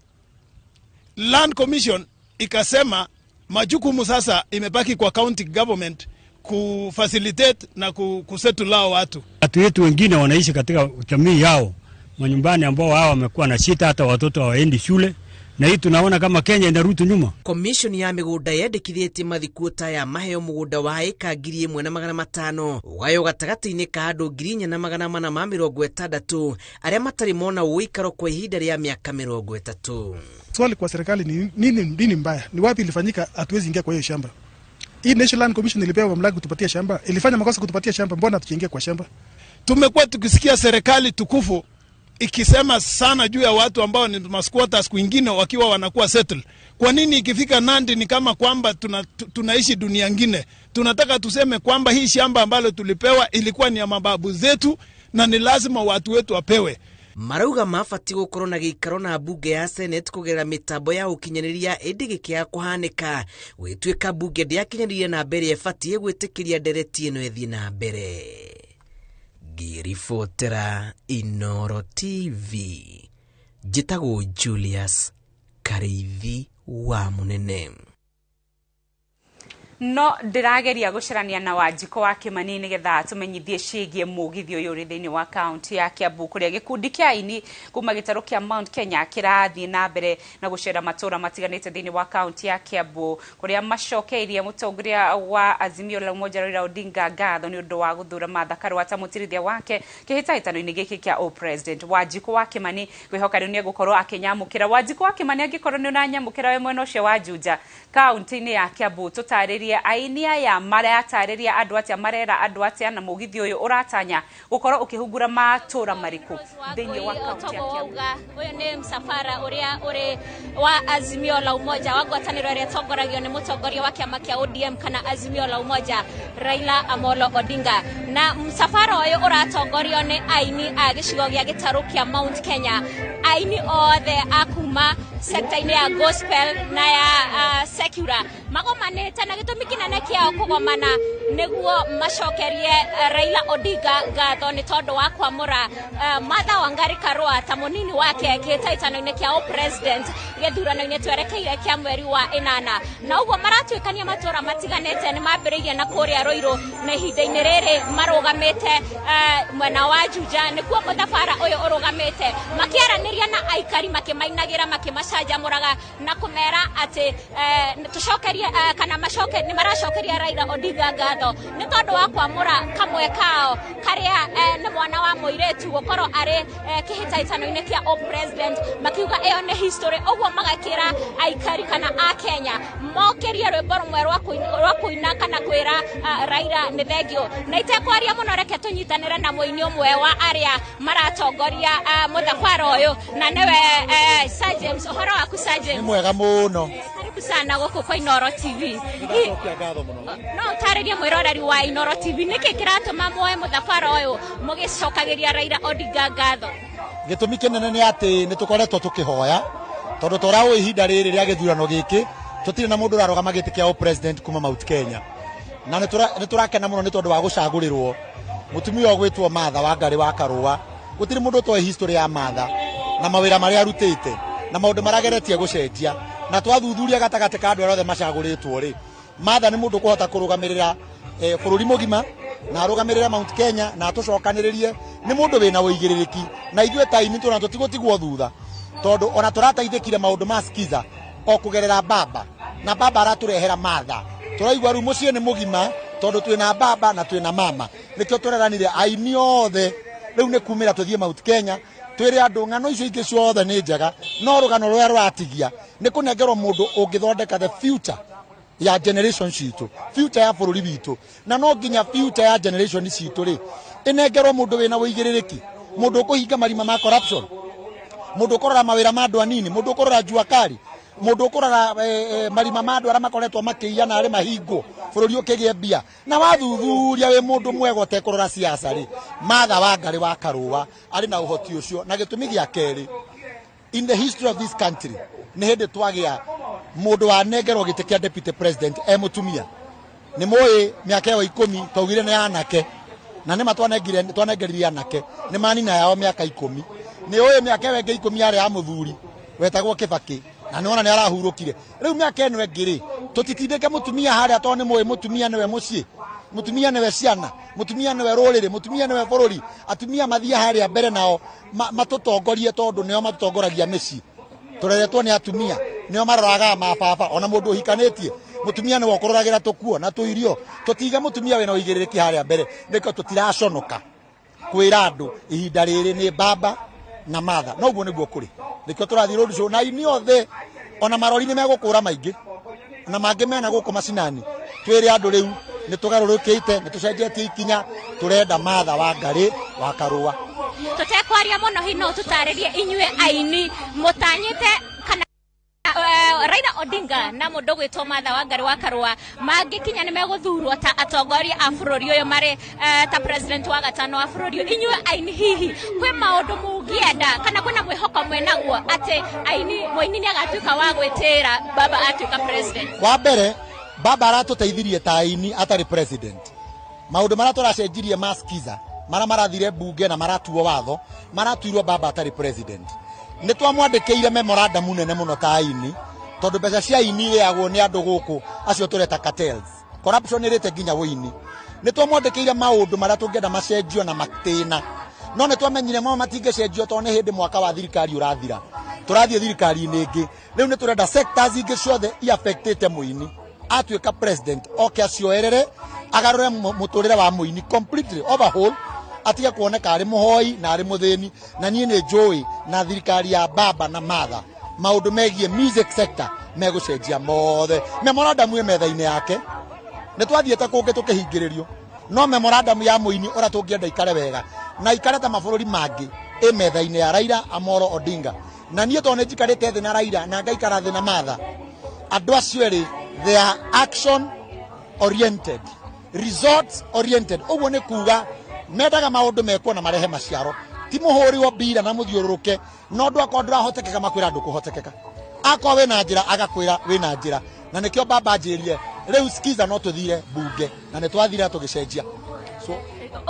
Land Commission ikasema majukumu sasa imebaki kwa county government kufacilitate na kusettle hao watu. Watu wetu wengine wanaishi katika jamii yao manyumbani, ambao hao wamekuwa na shida, hata watoto hawaendi shule, na hii tunaona kama Kenya inarudi nyuma. Commission ya mĩgũnda yendekithĩtie mathikuota ya maheo mũgũnda wa ĩka 1500 ũgayo gatagatĩ-inĩ ka andũ 4460 arĩa matarĩ mona ũikaro kwa ihinda rĩa mĩaka 30. Swali kwa serikali ni nini mbaya? Ni wapi ilifanyika hatuwezi ingia kwa hiyo shamba? Hii National Land Commission ilipewa mamlaka kutupatia shamba, ilifanya makosa kutupatia shamba, mbona hatujaingia kwa shamba? Tumekuwa tukisikia serikali tukufu ikisema sana juu ya watu ambao ni masquatters kwingine wakiwa wanakuwa settle. Kwa nini ikifika Nandi ni kama kwamba tunaishi dunia nyingine? Tunataka tuseme kwamba hii shamba ambalo tulipewa ilikuwa ni ya mababu zetu na ni lazima watu wetu wapewe. Marauga mabatiĩ gũkorwo na gĩikaro na mbunge ya Senate kũgerera mĩtambo ya ũkinyanĩria ĩndĩ gĩkĩaga kũhanĩka gwĩtuĩka mbunge ndĩakinyanĩirie na mbere ĩbatiĩ gwĩtĩkĩria ndereti ĩno ĩthiĩ na mbere. Ngĩribotera Inoro TV, njĩtagwo Julius Karĩithi wa Mũnene. No ndĩrageria gũcarania na Wanjikũ wa Kĩmani nĩgetha tũmenyithie ciĩgiĩ mũgithi ũyũ ũrĩ thĩinĩ wa kaunti ya Kiambu kũrĩa gĩkundi kĩa aini kuma gĩtarũ kĩa Mount Kenya kĩrathiĩ na mbere na gũcera matũũra matiganĩte thĩinĩ wa kaunti ya Kiambu kũrĩa macokeirie mũtongoria wa Azimio la Umoja Raila Odinga ngatho nĩ ũndũ wa gũthura Martha Karua ta mũtirithia wake kĩhĩtahĩtano-inĩ gĩkĩ kĩa o president. Wanjikũ wa Kĩmani kwĩhoka rĩu nĩegũkorwo akĩnyamũkĩra. Wanjikũ wa Kĩmani, angĩkorwo nĩ ũranyamũkĩra we mwena ũcio wa Juja kaunti-inĩ ya Kiambu, tũtarĩrie aini aya maratarĩria andũ atĩa, marera andũ atĩa, na mũgithi ũyũ ũratanya gũkorwo ũkĩhungura matũũra marĩkũ thĩinĩ wa kaunti ya Kiambu? Ũyũ nĩ msafara ũrĩa ũrĩ wa Azimio la Umoja wa ngwatanĩro ĩrĩa ĩtongoragio nĩ mũtongoria wa kĩama kĩa ODM kana Azimio la Umoja Raila Amolo Odinga, na msafara ũyũ ũratongorio nĩ aini a gĩcigo gĩa gĩtarũ kĩa Mount Kenya, aini othe a kuma sekta-inĩ ya gospel na ya secular magomanĩte na gĩtũmi kĩnene kĩao kũgomana nĩguo macokerie Raila Odinga ngatho nĩ tondũ wa kwamũra Martha Wangari Karua ta mũnini wake kĩhĩtahĩtano-inĩ kĩa president gĩthurano-inĩ twerekeire kĩa mweri wa 8. Na ũguo maratuĩkania matũũra matiganĩte, nĩ mambĩrĩirie na kũrĩa Ruiru na ihinda-inĩ rĩrĩ marũgamĩte mwena wa Juja nĩkuo mũthabara ũyũ ũrũgamĩte, makĩaranĩria na aikari makĩmainagĩra makĩmacanjamũraga na kũmera atĩ tũcokerie kana macoke nĩ maracokeria Raila Odinga ngatho nĩ tondũ wa kwamũra kamwe kao karĩa nĩ mwana wa mũirĩtu gũkorwo arĩ kĩhĩtahĩtano-inĩ kĩa o president, makiuga ĩyo nĩ history. Ũguo magakĩra aikari kana a Kenya mokĩrie rwĩmbo rũmwe rwa kũina kana kwĩra Raila nĩ thengio. Na itekwaria mũno, reke tũnyitanĩre na mũini ũmwe wa arĩa maratongoria mũthabara ũyũ na nĩwe Sir James. Ũhoro waku Sir James? Nĩ mwega mũno. Karibu sana gũkũ kwa Inoro TV. No ũtarĩrie mwĩroreri wa Inoro TV nĩkĩ kĩratũma muoe mũthabara ũyũ mũgĩcokagĩria Raila Odinga ngatho? Gĩtũmi kĩnene nĩ atĩ nĩ tũkoretwo tũkĩhoya tondũ tũraũ ihinda rĩrĩ rĩa gĩthurano gĩkĩ tũtirĩ na mũndũ ũrarũgama gĩtĩ kĩa president kuma Mount Kenya, na nĩ tũrakena mũno nĩ tondũ wa gũcagũrĩrwo mũtumia ũgwĩtwo Martha Wangari wa Karua. Gũtirĩ mũndũ ũtoĩ history ya Martha na mawĩra marĩa arutĩte na maũndũ marageretie gũcenjia, na twathuthuria gatagatĩ ka andũ arĩa othe macagũrĩtwo rĩ, Martha nĩ mũndũ ũkũhota kũrũgamĩrĩra bũrũri mũgima na arũgamĩrĩre Mount Kenya na atũcokanĩrĩrie. Nĩ mũndũ wĩna ũigĩrĩrĩki na ithuĩ ta aini tũna tũtigũtigwo thutha tondũ ona tũrateithĩkire maũndũ ma skiza o kũgerera baba, na baba aratũrehera Martha. Tũraigua rĩu mũciĩ nĩ mũgima tondũ twĩna baba na twĩna mama, nĩkĩo tũreranire aini othe rĩu nĩ kumĩra tũthiĩ Mount Kenya twĩre andũ ng'ano icio ingĩ ciothe nĩ njega, no rũgano rũrĩa rũratigia nĩ kũnengerwo mũndũ ũngĩthondeka the future ya generation citũ, future ya bũrũri witũ, na no nginya future ya generation citũ rĩ ĩnengerwo mũndũ wĩna ũigĩrĩrĩki, mũndũ ũkũhinga marima ma corruption, mũndũ ũkũrora mawĩra ma andũ anini, mũndũ ũkũrora jua kali, mũndũ ũkũrora marima ma andũ arĩa makoretwo makĩiya na arĩ mahingwo bũrũri ũkĩgĩe mbia. Na wathuthuria wĩ mũndũ mwega ũtekũrora siasa rĩ, Martha Wangari wa Karua arĩ na ũhoti ũcio. Na gĩtũmi gĩa kerĩ, in the history of this country nĩ hĩndĩ twagĩa mũndũ wanengerwo gĩtĩ kĩa deputy president e mũtumia. Nĩ mũĩ mĩaka ĩyo 10 twaugire nĩ anake, na nĩ ma twanengeririe anake, nĩ manina yao mĩaka 10. Nĩ ũĩ mĩaka ĩyo ĩngĩ 10 yarĩ ya mũthuri wetagwo Kĩbakĩ, na nĩ wona nĩ arahurũkire. Rĩu mĩaka ĩno ĩngĩ rĩ, tũtitindĩke mũtumia harĩa tondũ nĩ mũĩ mũtumia nĩwe mũciĩ. Mutumia niwe ciana, mutumia niwe ruriri, mutumia niwe bururi. Atumia mathie haria mbere nao matutongorie tondu nio matutongoragia micii. Tureretwo ni atumia, nio maroraga mababa ona mundu uhikanitie. Mutumia niwe ukuroragira tukuo na tuirio. Tutiga mutumia wina uigiririkia haria mbere niko tutiraconoka kwira andu ihinda riri ni baba na matha. No guo niguo kuri. Nikio turathi road show na ini othe ona marori ni megukura maingi na mangi mena guku macinani. Twire andu riu ni tugarurukite ni tucenjetie ikinya turenda Martha Wangari wa Karua. Tutekwaria muno hino tutaririe inyue aini mutanyite kana Raila Odinga na mundu gwitwo Martha Wangari wa Karua mangikinya ni meguthurwo ta atongoria a bururi uyu mari ta president wa gatano wa bururi uyu. Inyue aini hihi kwi maundu mungienda kana kwina mwihoko mwenaguo ati aini muini ni agatuika wa gwitira baba atuika president? Wa mbere baba aratuteithirie ta aini atari president. Maundu maria turacenjirie maskiza mara marathire bunge na maratuo watho maratuirwo baba atari president. Nĩ twamwandĩkĩire memorandum nene mũno ta aini tondu mbeca cia aini irĩagwo nĩ andũ gũkũ acio tũreta cartels. Corruption ĩrĩte nginya wũini. Nĩ twamwandĩkĩire maũndũ marĩa tũngĩenda macenjio na matĩna, no nĩ twamenyire mamo matingĩcenjio tondũ nĩ hĩndĩ mwaka wa thirikari ũrathira. Tũrathiĩ thirikari-inĩ ĩngĩ. Rĩu nĩ tũrenda sectors ingĩ ciothe iaffectĩte mũini atuĩka president oke acioerere agarũre mũtũrĩre wa mũini completely overhaul, atige kuoneka arĩ mũhoi na arĩ mũthĩni. Na niĩ nĩ njũĩ na thirikari ya baba na Martha maũndũ megiĩ music sector megũcenjia mothe. Memorandum ĩ metha-inĩ yake, nĩ twathiĩte kũngĩ tũkĩhingĩrĩrio, no memorandum ya mũini ũrĩa tũngĩenda ikare wega na ikare ta mabũrũri mangĩ ĩ metha-inĩ ya Raila Amolo Odinga. Na niĩ tondũ nĩ njikarĩte thĩ na Raila na ngaikara thĩ na Martha, andũ acio erĩ they are action oriented, results oriented. Ũguo nĩ kuga mendaga maũndũ mekwo na marehe maciaro, ti mũhũri wa mbira na mũthiũrũrũke. No ndũ akorwo ndũrahotekeka makwĩra ndũkũhotekeka, akorwo wĩna njĩra agakwĩra wĩna njĩra. Na nĩkĩo baba anjĩrire rĩu skiza no tũthire bunge, na nĩ twathire tũgĩcenjia. So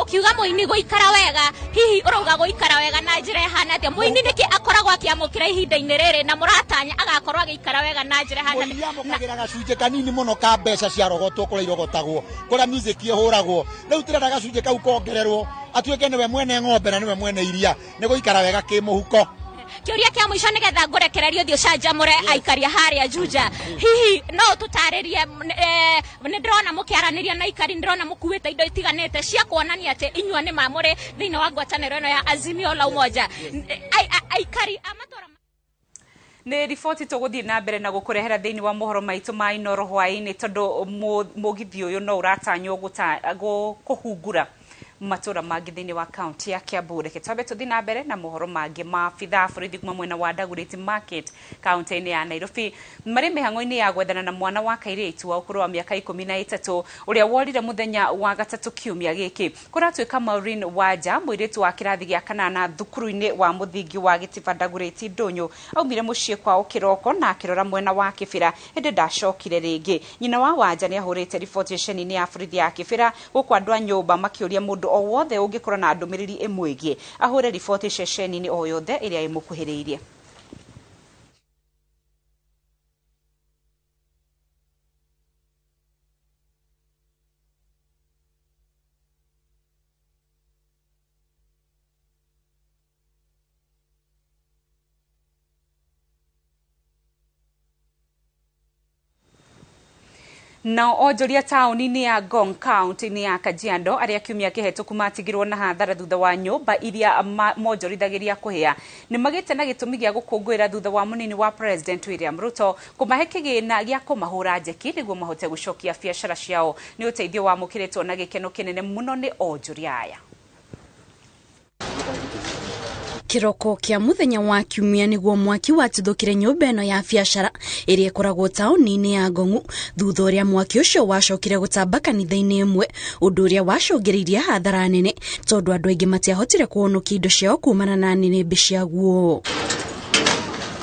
ukiuga muini guikara wega, hihi urauga guikara wega na njira ihana atia? Muini niki akoragwo akiamukira ihinda-inĩ rĩrĩ na mũratanya agakorwo agĩikara wega na njira ihana atia? Mũini amũkagĩra gacunjĩ kanini mũno ka mbeca cia rogotwo kũrĩa irogotagwo, kũrĩa music ĩhũragwo. Rĩu tirenda gacunjĩ kau kongererwo atuĩke nĩwe mwene ng'ombe na nĩwe mwene iria, nĩ gũikara wega kĩmũhuko. Kĩũria kĩa mũico nĩgetha ngũrekererie ũthiĩ ũcanjamũre aikaria harĩa Juja, hihi no ũtũtarĩrie, nĩ ndĩrona mũkĩaranĩria na aikari, ndĩrona mũkuĩte indo itiganĩte cia kuonania atĩ inyuĩ nĩ mamũrĩ thĩinĩ wa ngwatanĩro ĩno ya Azimio la Umoja. Aikari a matũra nä riboti tå na mbere na gå kå rehera thä inä wa mohoro maitå ma Inoro hwaä-inä tondå må githi å yå no å ratanywo kå hungura matũra mangĩ thĩinĩ wa kaunti ya Kiambu. Reke twambe tũthiĩ na mbere na mohoro mangĩ. Maabitha a borithi kuma mwena wa Dagoretti Market kaunti-inĩ ya Nairobi marĩ mĩhang'o-inĩ ya gwethana na mwana wa kairĩtu wa ũkũrũ wa mĩaka 13 ũrĩa worire mũthenya wa gatatũ kiumia gĩkĩ. Kũratuĩka Maureen Wanja, mũirĩtu wa kĩrathi gĩa kanana thukuru-inĩ wa mũthingi wa Gĩtiba Dagoretti Ndũnyũ, aumire mũciĩ kwao kĩroko na akĩrora mwena wa Kĩbĩra ĩndĩ ndacokire rĩngĩ. Nyina wa Wanja nĩ ahũrĩte riboti ceceni-inĩ ya borithi ya Kĩbĩra gũkũ andũ a nyũmba makĩũria mũndũ o wothe ũngĩkorwo na ndũmĩrĩri ĩmwĩgiĩ ahũre riboti ceceni-inĩ o yothe ĩrĩa ĩmũkuhĩrĩirie. Nao onjoria taũni-inĩ ya Ngong kaunti-inĩ ya Kajiado arĩa kiumia kĩhetũku matigirwo na hathara thutha wa nyũmba iria monjorithagĩria kũhĩa nĩ magĩte na gĩtũmi gĩa gũkũngũĩra thutha wa mũnini wa President William Ruto kũmahe kĩgĩna gĩa kũmahũra njeki nĩguo mahote gũcokia biacara ciao. Nĩ ũteithio wamũkĩrĩtwo na gĩkeno kĩnene mũno nĩ onjoria aya. Kiroko kia muthenya wa kiumia niguo mwaki watuthukire nyumba ĩno ya biacara ĩrĩa ĩkoragwo taũni-inĩ ya Ngong'u thutha ũrĩa mwaki ũcio wacokire gũtamba kanitha-inĩ ĩmwe, ũndũ ũrĩa wacũngĩrĩirie hathara nene tondũ andũ aingĩ matiahotire kũhonokia indo ciao kumana na nĩnĩmbĩ ciaguo.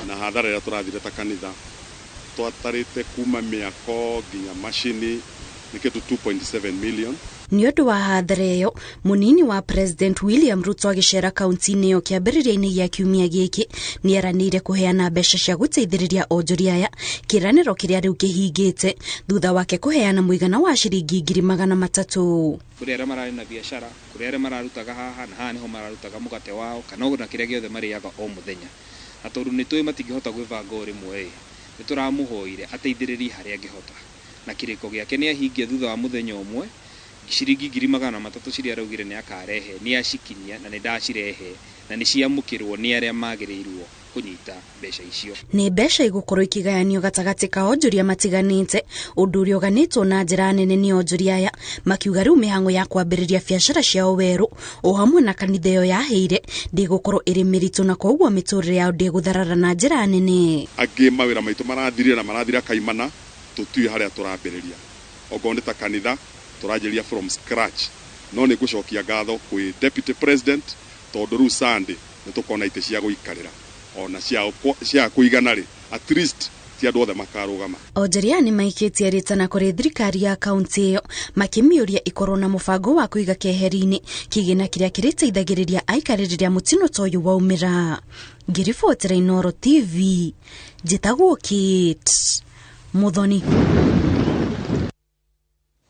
Na hathara ĩrĩa tũrathire ta kanitha twatarĩte kuma mĩako nginya macini nĩ kĩndũ 2.7 million. Nĩ ũndũ wa hathara ĩyo, mũnini wa President William Ruto agĩcera kaunti-inĩ ĩyo kĩambĩrĩria-inĩ gĩa kiumia gĩkĩ nĩeranĩire kũheana mbeca cia gũteithĩrĩria onjoria aya, kĩĩranĩro kĩrĩa rĩu kĩhingĩte thutha wake kũheana mũigana wa ciringi 300,000. Kũrĩ arĩa mararĩ na biacara, kũrĩ arĩa mararutaga haha na haha nĩho mararutaga mũgate wao kana ona kĩrĩa gĩothe marĩaga o mũthenya. Na tondũ nĩ tũĩ matingĩhota gwĩbanga o rĩmwe ĩ, nĩ tũramũhoire ateithĩrĩrie harĩa angĩhota. Na kĩrĩko gĩake nĩ ahingia thutha wa mũthenya ũmwe, ciringi 300,000 ciria araugire nĩ akarehe, nĩ acikinyia na nĩ ndacirehe na nĩ ciamũkĩrwo nĩ arĩa magĩrĩirwo kũnyita mbeca icio. Nĩ mbeca igũkorwo ikĩgayanio gatagatĩ ka onjoria matiganĩte, ũndũ ũrĩa ũganĩtwo na njĩra nene nĩ onjoria aya makiuga rĩu mĩhang'o ya kwambĩrĩria biacara ciao werũ o hamwe na kanitha ĩyo yaheire ndĩgũkorwo ĩrĩ mĩritũ na koguo mĩtũrĩre yao ndĩgũtharara na njĩra nene. Angĩ mawĩra maitũ marathirire na marathira kaimana, tũtiũĩ harĩa tũrambĩrĩria. Okorwo nĩ ta kanitha tũranjĩrĩria from scratch, no nĩ ngũcokia ngatho kwĩ Deputy President tondũ rĩu Sunday nĩ tũkona itĩ cia gũikarĩra ona cia kũigana rĩ, at least ti andũ othe makarũgama. Onjoria nĩ maikĩtie rĩtana kũrĩ thirikari ya kaunti ĩyo makĩmĩũria ĩkorwo na mũbango wa kũiga keheri-inĩ kĩgĩna kĩrĩa kĩrĩteithagĩrĩria aikari rĩrĩa mũtino ta ũyũ waumĩra. Ngĩribotera Inooro TV, njĩtagwo Kate Muthoni.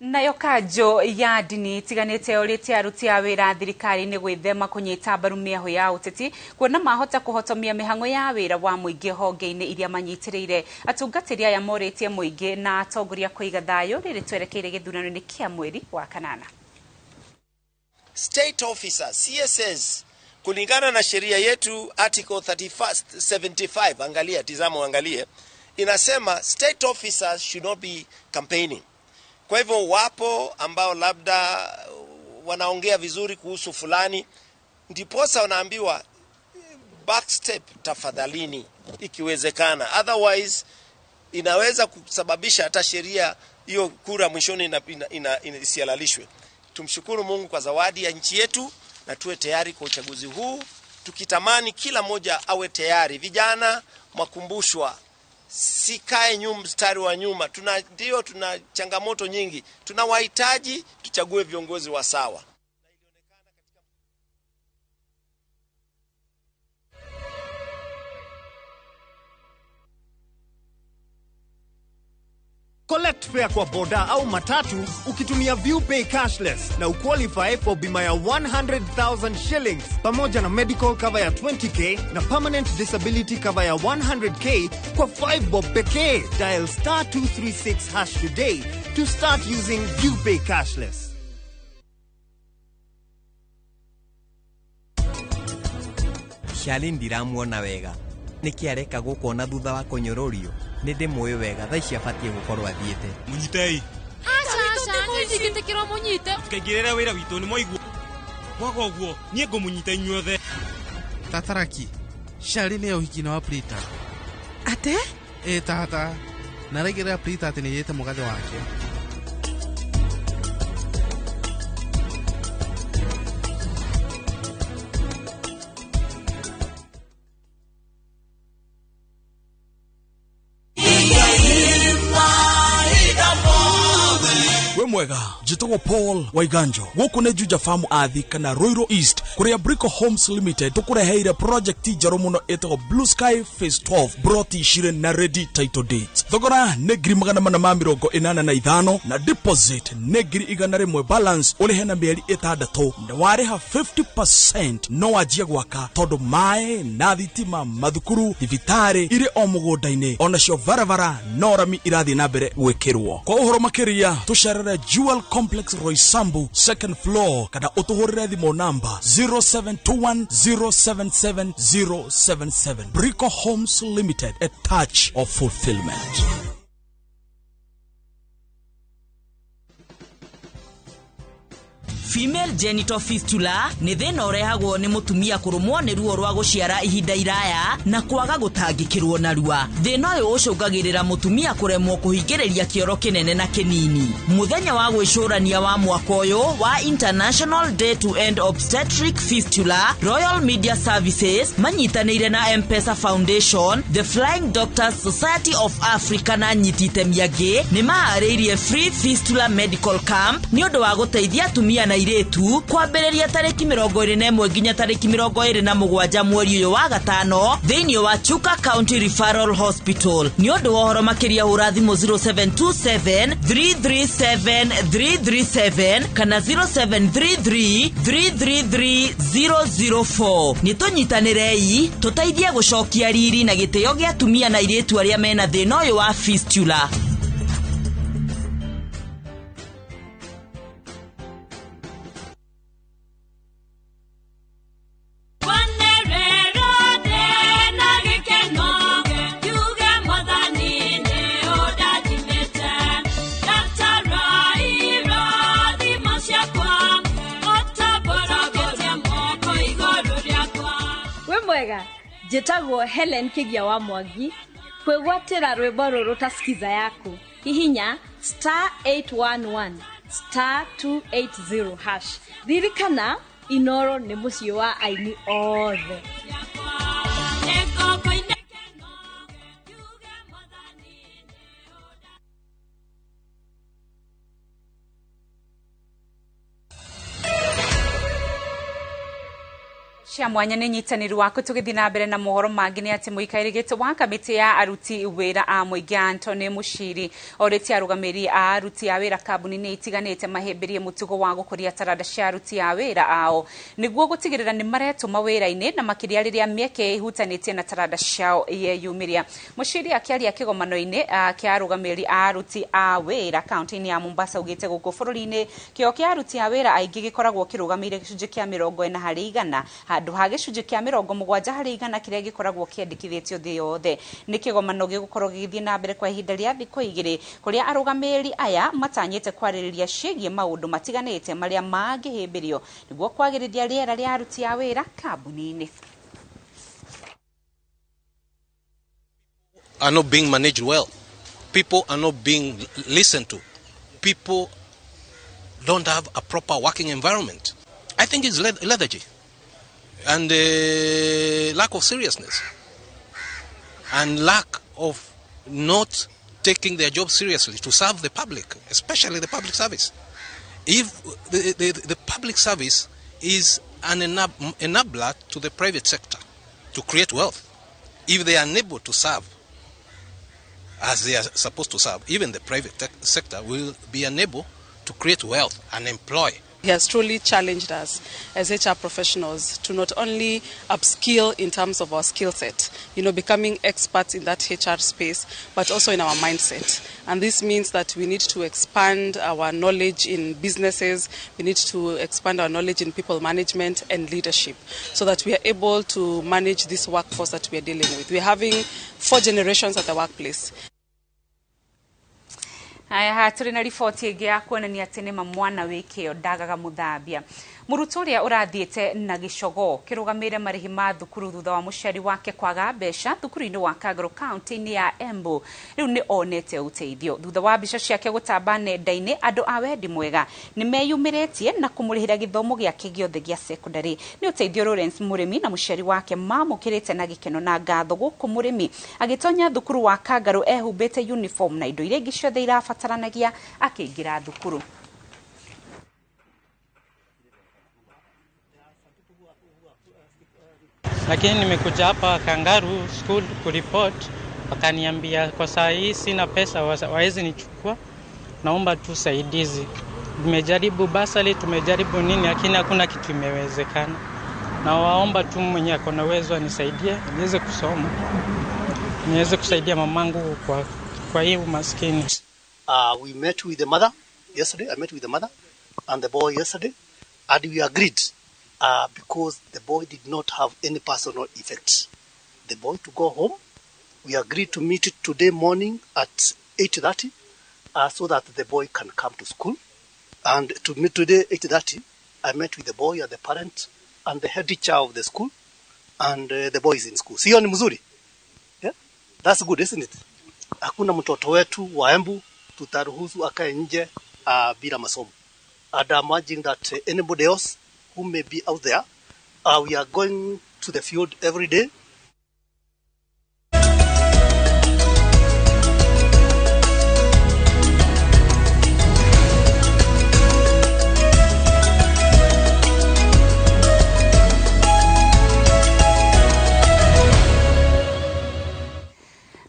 Nayo kanjũ ya ndini itiganĩte yorĩtie aruti a wĩra thirikari-inĩ gwĩthema kũnyita mbaru mĩahũ ya ũteti kuona mahota kũhotomia mĩhang'o ya wĩra wa mũingĩ honge-inĩ iria manyitĩrĩire. Atungatĩri aya morĩtie mũingĩ na atongoria kũiga thayũ rĩrĩ twerekeire gĩthurano-inĩ kĩa mweri wa kanana. State officer CSS kulingana na sheria yetu article 31 75, angalia, tizama uangalie, inasema state officers should not be campaigning. Kwa hivyo wapo ambao labda wanaongea vizuri kuhusu fulani, ndiposa wanaambiwa back step tafadhalini ikiwezekana, otherwise inaweza kusababisha hata sheria hiyo kura mwishoni isihalalishwe. Tumshukuru Mungu kwa zawadi ya nchi yetu na tuwe tayari kwa uchaguzi huu, tukitamani kila moja awe tayari. Vijana mwakumbushwa, sikae nyuma, mstari wa nyuma. Tuna changamoto nyingi, tunawahitaji, tuchague viongozi wa sawa. Collect fare kwa boda au matatu ukitumia ViewPay cashless na uqualify for bima ya 100,000 shillings pamoja na medical cover ya 20k na permanent disability cover ya 100k kwa 5 bob pekee. Dial star 236 hash today to start using ViewPay cashless. Shali ndiramuona wega niki areka gũkuona thutha wa kũnyũrũrio. Nĩ ndĩmũĩ wega, thaa ici abatiĩ gũkorwo athiĩte. Mũnyitei. Aca, aca, ndingĩtĩkĩrwo mũnyite. Tũkaingĩrĩra wĩra witũ nĩ mwaigua. Kwaga ũguo, niĩ ngũmũnyita inyuothe. Tataraki, Shali nĩ ũhiki na wa Prita. Ate? Ĩ tata, na araigĩrĩra Prita atĩ nĩyĩte mũgathe wake. Mwega njĩtagwo Paul Waiganjo, gũkũ nĩ Juja Farm Athi kana Ruiru East, kũrĩa Brico Homes Limited tũkũreheire project njerũ mũno ĩtagwo Blue Sky Phase 12, broti cirĩ na ready title deeds. Thogora nĩ 485 na deposit nĩ 100,000, balance ũrĩhe na mĩeri 6 na warĩha 50% no wanjie gwaka, tondũ maĩ na thitima, mathukuru, thibitarĩ irĩ o mũgũnda-inĩ, onacio barabara no rami irathiĩ na mbere gwĩkĩrwo. Kwa ũhoro makĩria tũcerere Jewel Complex Roysambu second floor kana ũtũhũrĩre thimũ namba 0721 077 077. Brico Homes Limited, a touch of fulfillment. Female genital fistula nĩ thĩna ũrehagwo nĩ mũtumia kũrũmwo nĩ ruo rwa gũciara ihinda iraya na kwaga gũtangĩkĩrwo narua. Thĩna ũyũ ũcũngagĩrĩra mũtumia kũremwo kũhingĩrĩria kĩoro kĩnene na kĩnini. Mũthenya wa gwĩcũrania wa mwaka ũyũ wa International Day to End Obstetric Fistula, Royal Media Services manyitanĩire na M-Pesa Foundation, The Flying Doctors Society of Africa na nyiti itemi angĩ nĩ maharĩirie free fistula medical camp nĩ ũndũ wa gũteithia atumia na airĩtu kwambĩrĩria tarĩki 21 nginya tarĩki 27 mweri ũyũ wa gatano thĩinĩ wa Chuka County Referral Hospital. Nĩ ũndũ wa ũhoro makĩria hũra thimũ 0727 337 337 kana 0733 333 004. Nĩ tũnyitanĩrei tũteithie gũcokia riri na gĩtĩo gĩa atumia na airĩtu arĩa mena thĩna ũyũ wa fistula. Njĩtagwo Helen Kĩgia wa Mwangi kwĩgwatĩra rwĩmbo rũrũ ta skiza yaku hihinya star 811 star 280 hash. Ririkana Inoro nĩ mũciĩ wa aini othe. Cia mwanya nĩ nyitanĩri waku tũgĩthiĩ na mbere na mohoro mangĩ nĩ atĩ mũikarĩri gĩtĩ wa kamĩtĩ ya aruti wĩra a mũingĩ Anthony Mushiri orĩtie arũgamĩrĩri a aruti a wĩra kambuni-inĩ itiganĩte mahĩmbĩrie mũtugo wa gũkũria taranda cia aruti a wĩra ao nĩguo gũtigĩrĩra nĩ maretũma wĩra-inĩ na makĩria rĩrĩa mĩeke ĩhutanĩtie na taranda ciao yeyumĩria. Mushiri akĩaria kĩgomano-inĩ kĩa arũgamĩrĩri a aruti a wĩra kaunti-inĩ ya Mombasa augĩte gũkũ bũrũri-inĩ kĩo kĩa aruti a wĩra aingĩ gĩkoragwo kĩrũgamĩire gĩcunjĩ kĩa 40% handũ ha gĩcunjĩ kĩa 70% kĩrĩa gĩkoragwo kĩandĩkithĩtio thĩ yothe. Nĩ kĩgomano gĩgũkorwo gĩgĩthiĩ na mbere kwa ihinda rĩa thikũ igĩrĩ kũrĩa arũgamĩrĩri aya matanyĩte kwarĩrĩria ciĩgiĩ maũndũ matiganĩte marĩa mangĩhĩmbĩrio nĩguo kwagĩrithia rĩera rĩa aruti a wĩra kambuni-inĩ. Are not being managed well. People are not being listened to. People don't have a proper working environment. I think it's lethargy and lack of seriousness and lack of not taking their job seriously to serve the public, especially the public service. If the public service is an enabler to the private sector to create wealth, if they are unable to serve as they are supposed to serve, even the private sector will be unable to create wealth and employ. He has truly challenged us as HR professionals to not only upskill in terms of our skill set, you know, becoming experts in that HR space, but also in our mindset. And this means that we need to expand our knowledge in businesses, we need to expand our knowledge in people management and leadership, so that we are able to manage this workforce that we are dealing with. We are having 4 generations at the workplace. Aya tũrĩ na riboti ĩngĩ ya kuonania atĩ nĩ ma mwana wĩ kĩo ndagaga mũthambia. Mũrutwo ũrĩa ũrathiĩte na gĩcogoo kĩrũgamĩire marĩhi ma thukuru thutha wa mũciari wake kwaga mbeca thukuru-inĩ wa Kang'aru kaunti-inĩ ya Embu rĩu nĩ onete ũteithio. Thutha wa mbica ciake gũtamba nenda-inĩ, andũ a wendi mwega nĩ meyumĩrĩtie na kũmũrĩhĩra gĩthomo gĩake gĩothe gĩa secondary. Nĩ ũteithio Lawrence Mũrĩmi na mũciari wake mamũkĩrĩte na gĩkeno na ngatho gũkũ Mũrĩmi agĩtonya thukuru wa Kang'aru ehumbĩte uniform na indo iria ingĩ ciothe irabataranagia akĩingĩra thukuru. Lakini nimekuja hapa Kangaru School kuripot, wakaniambia kwa saa hii sina pesa, waezi nichukua, naomba tu saidizi. Tumejaribu basari, tumejaribu nini, lakini hakuna kitu imewezekana. Na waomba tu mwenye ako na uwezo anisaidie, niweze kusoma, niweze kusaidia mamangu kwa hii umaskini. We met with the mother yesterday. I met with the mother and the boy yesterday, and we agreed because the boy did not have any personal effects, the boy to go home. We agreed to meet today morning at 8:30 so that the boy can come to school. And to meet today 8:30, I met with the boy and the parent and the head teacher of the school and the boy is in school. Sio ni mzuri? Yeah? That's good, isn't it? Hakuna mtoto wetu wa Embu tutaruhusu akae nje bila masomo. And I'm urging that anybody else who may be out there, we are going to the field every day.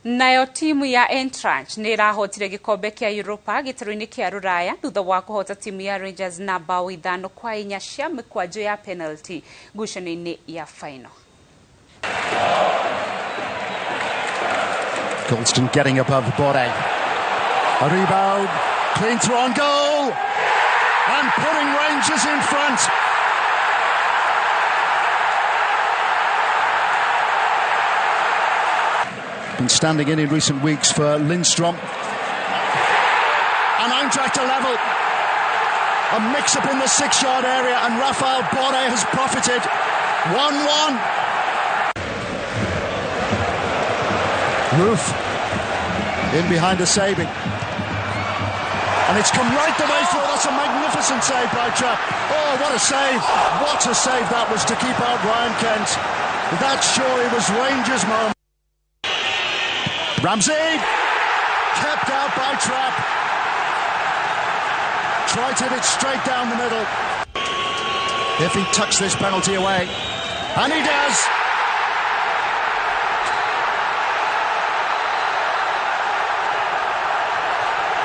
Nayo timu ya Eintracht nĩ ĩrahotire gĩkombe kĩa Europa gĩtarũ-inĩ kĩa Rũraya thutha wa kũhota timu ya Rangers na bao 5-4 cia mĩkwanjo ya penalty ngucanio-inĩ ya final. Goldstone getting above Borre. A rebound, clean through on goal, and putting Rangers in front. Been standing in recent weeks for Lindstrom. And Eintracht are level. A mix-up in the 6-yard area, and Rafael Borre has profited. 1-1. Roof in behind a saving. And it's come right the way through. That's a magnificent save by Trapp. Oh, what a save. What a save that was to keep out Ryan Kent. That surely was Rangers' moment. Ramsey, kept out by Trapp. Tried to hit it straight down the middle. If he tucks this penalty away, and he does.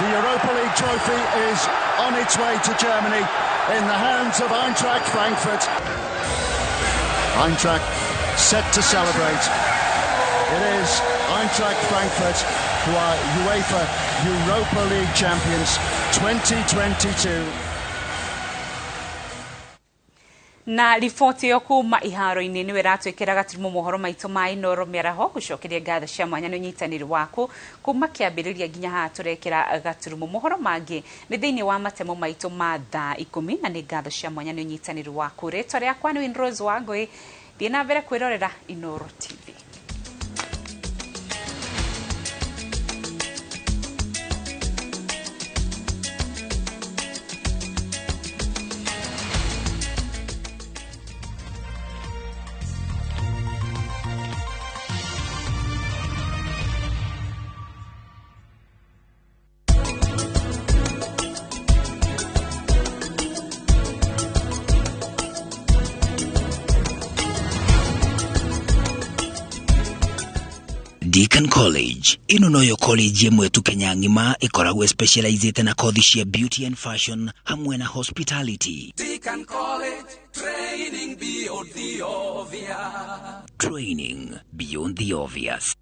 The Europa League trophy is on its way to Germany in the hands of Eintracht Frankfurt. Eintracht set to celebrate. It is Eintracht Frankfurt who are UEFA Europa League champions 2022. Na riboti yo kuma iharo-inĩ nĩwe ĩratwĩkĩra gaturumo mohoro maitũ ma Inooro mĩaraho gũcokeria ngatho cia mwanya nĩ ũnyitanĩri waku kuma kĩambĩrĩria nginya haha tũrekĩra gaturumo mohoro mangĩ nĩ thĩinĩ wa matemo maitũ ma thaa 10 na nĩ ngatho cia mwanya nĩ ũnyitanĩri waku. Rĩtwa rĩakwa nĩ Winrose Wangũi, thiĩ na mbere kwĩrorera Inooro TV. Deacon College ino noyo college ĩmwe tu Kenya ng'ima ĩkoragwo specialized na kothi cia beauty and fashion hamwe na hospitality. Deacon College, training beyond the obvious. Training beyond the obvious.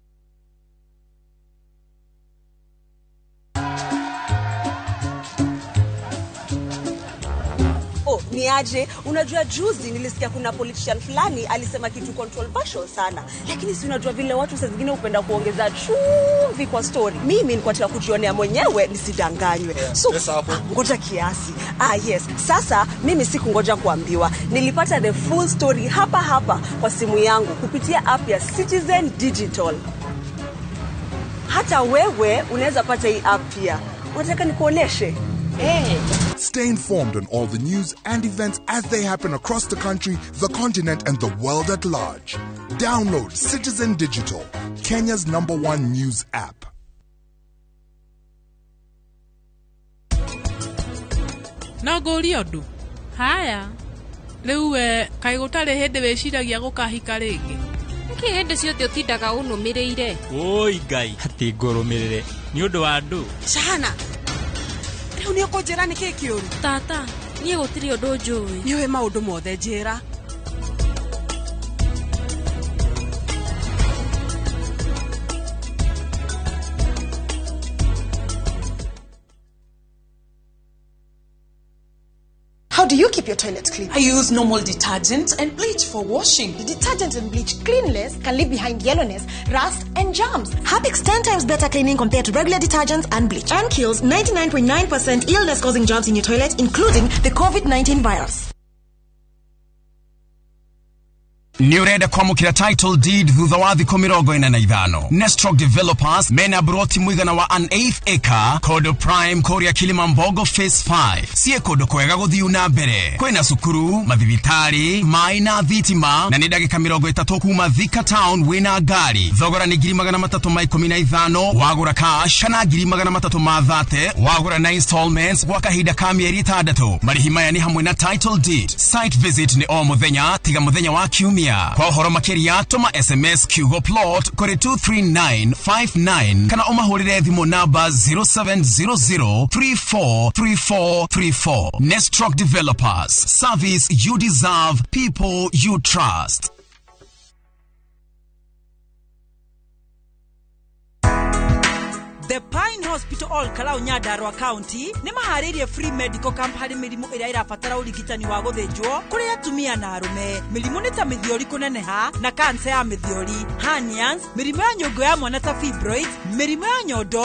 Oh, ni aje, unajua juzi nilisikia kuna politician fulani alisema kitu controversial sana. Lakini si unajua vile watu saa zingine hupenda kuongeza chumvi kwa story. Mimi nilikuwa nataka kujionea mwenyewe nisidanganywe. Yeah, so ngoja kiasi. Ah yes, sasa mimi sikungoja kuambiwa. Nilipata the full story hapa hapa kwa simu yangu kupitia app ya Citizen Digital. Hata wewe unaweza pata hii app pia. Unataka nikuoneshe? Hey. Stay informed on all the news and events as they happen across the country, the continent, and the world at large. Download Citizen Digital, Kenya's #1 news app. No ngũrie ũndũ. Haya. Rĩu we kaĩ gũtarĩ hĩndĩ wĩciragia gũkahika rĩngĩ? Nĩkĩ hĩndĩ ciothe ũtindaga ũnũmĩrĩire? Oi Ngai, atĩ ngũrũmĩrĩre nĩ ũndũ wa andũ. Shahana, rĩu nĩ ũkũnjĩra nĩkĩ kĩũru? Tata, niĩ gũtirĩ ũndũ njũĩ. Nĩũĩ maũndũ mothe, njĩra. How do you keep your toilet clean? I use normal detergent and bleach for washing. The detergent and bleach cleanless can leave behind yellowness, rust, and germs. Harpic's 10 times better cleaning compared to regular detergents and bleach, and kills 99.9% illness-causing germs in your toilet, including the COVID-19 virus. Nĩ ũrenda kwamũkĩra title deed thutha wa thikũ 45? Nestrock Developers mena broti mũigana wa an eighth acre kodo prime kũrĩa Kilimambogo Phase 5. Ciĩ kũndũ kwega gũthiu na mbere, kwĩna cukuru, mathibitarĩ, maĩ na thitima, na nĩ ndagĩka 30 kuma Thika town wĩna ngari. Thogora nĩ 315,000 wagũra cash, kana 330,000 wagũra na installments gwa kahinda ka mĩeri 6. Marĩhi maya nĩ hamwe na title deed. Site visit nĩ o mũthenya tiga mũthenya wa kiumia. Kwa ũhoro makĩria, tũma SMS kiugo plot kũrĩ 23959 kana ũmahũrĩre thimũ namba 0700343434. Nestrock Developers, service you deserve, people you trust. The Pine Hospital All Kalau, Nyandarua County nĩ maharĩirie free medical camp harĩ mĩrimũ ĩrĩa ĩrabatara ũrigitani wa gũthĩnjwo kũrĩ atumia na arũme. Mĩrimũ nĩ ta mĩthiori kũneneha na kansa ya mĩthiori, hernias, mĩrimũ ya nyũngũ ya mwana ta fibroids, mĩrimũ ya nyondo.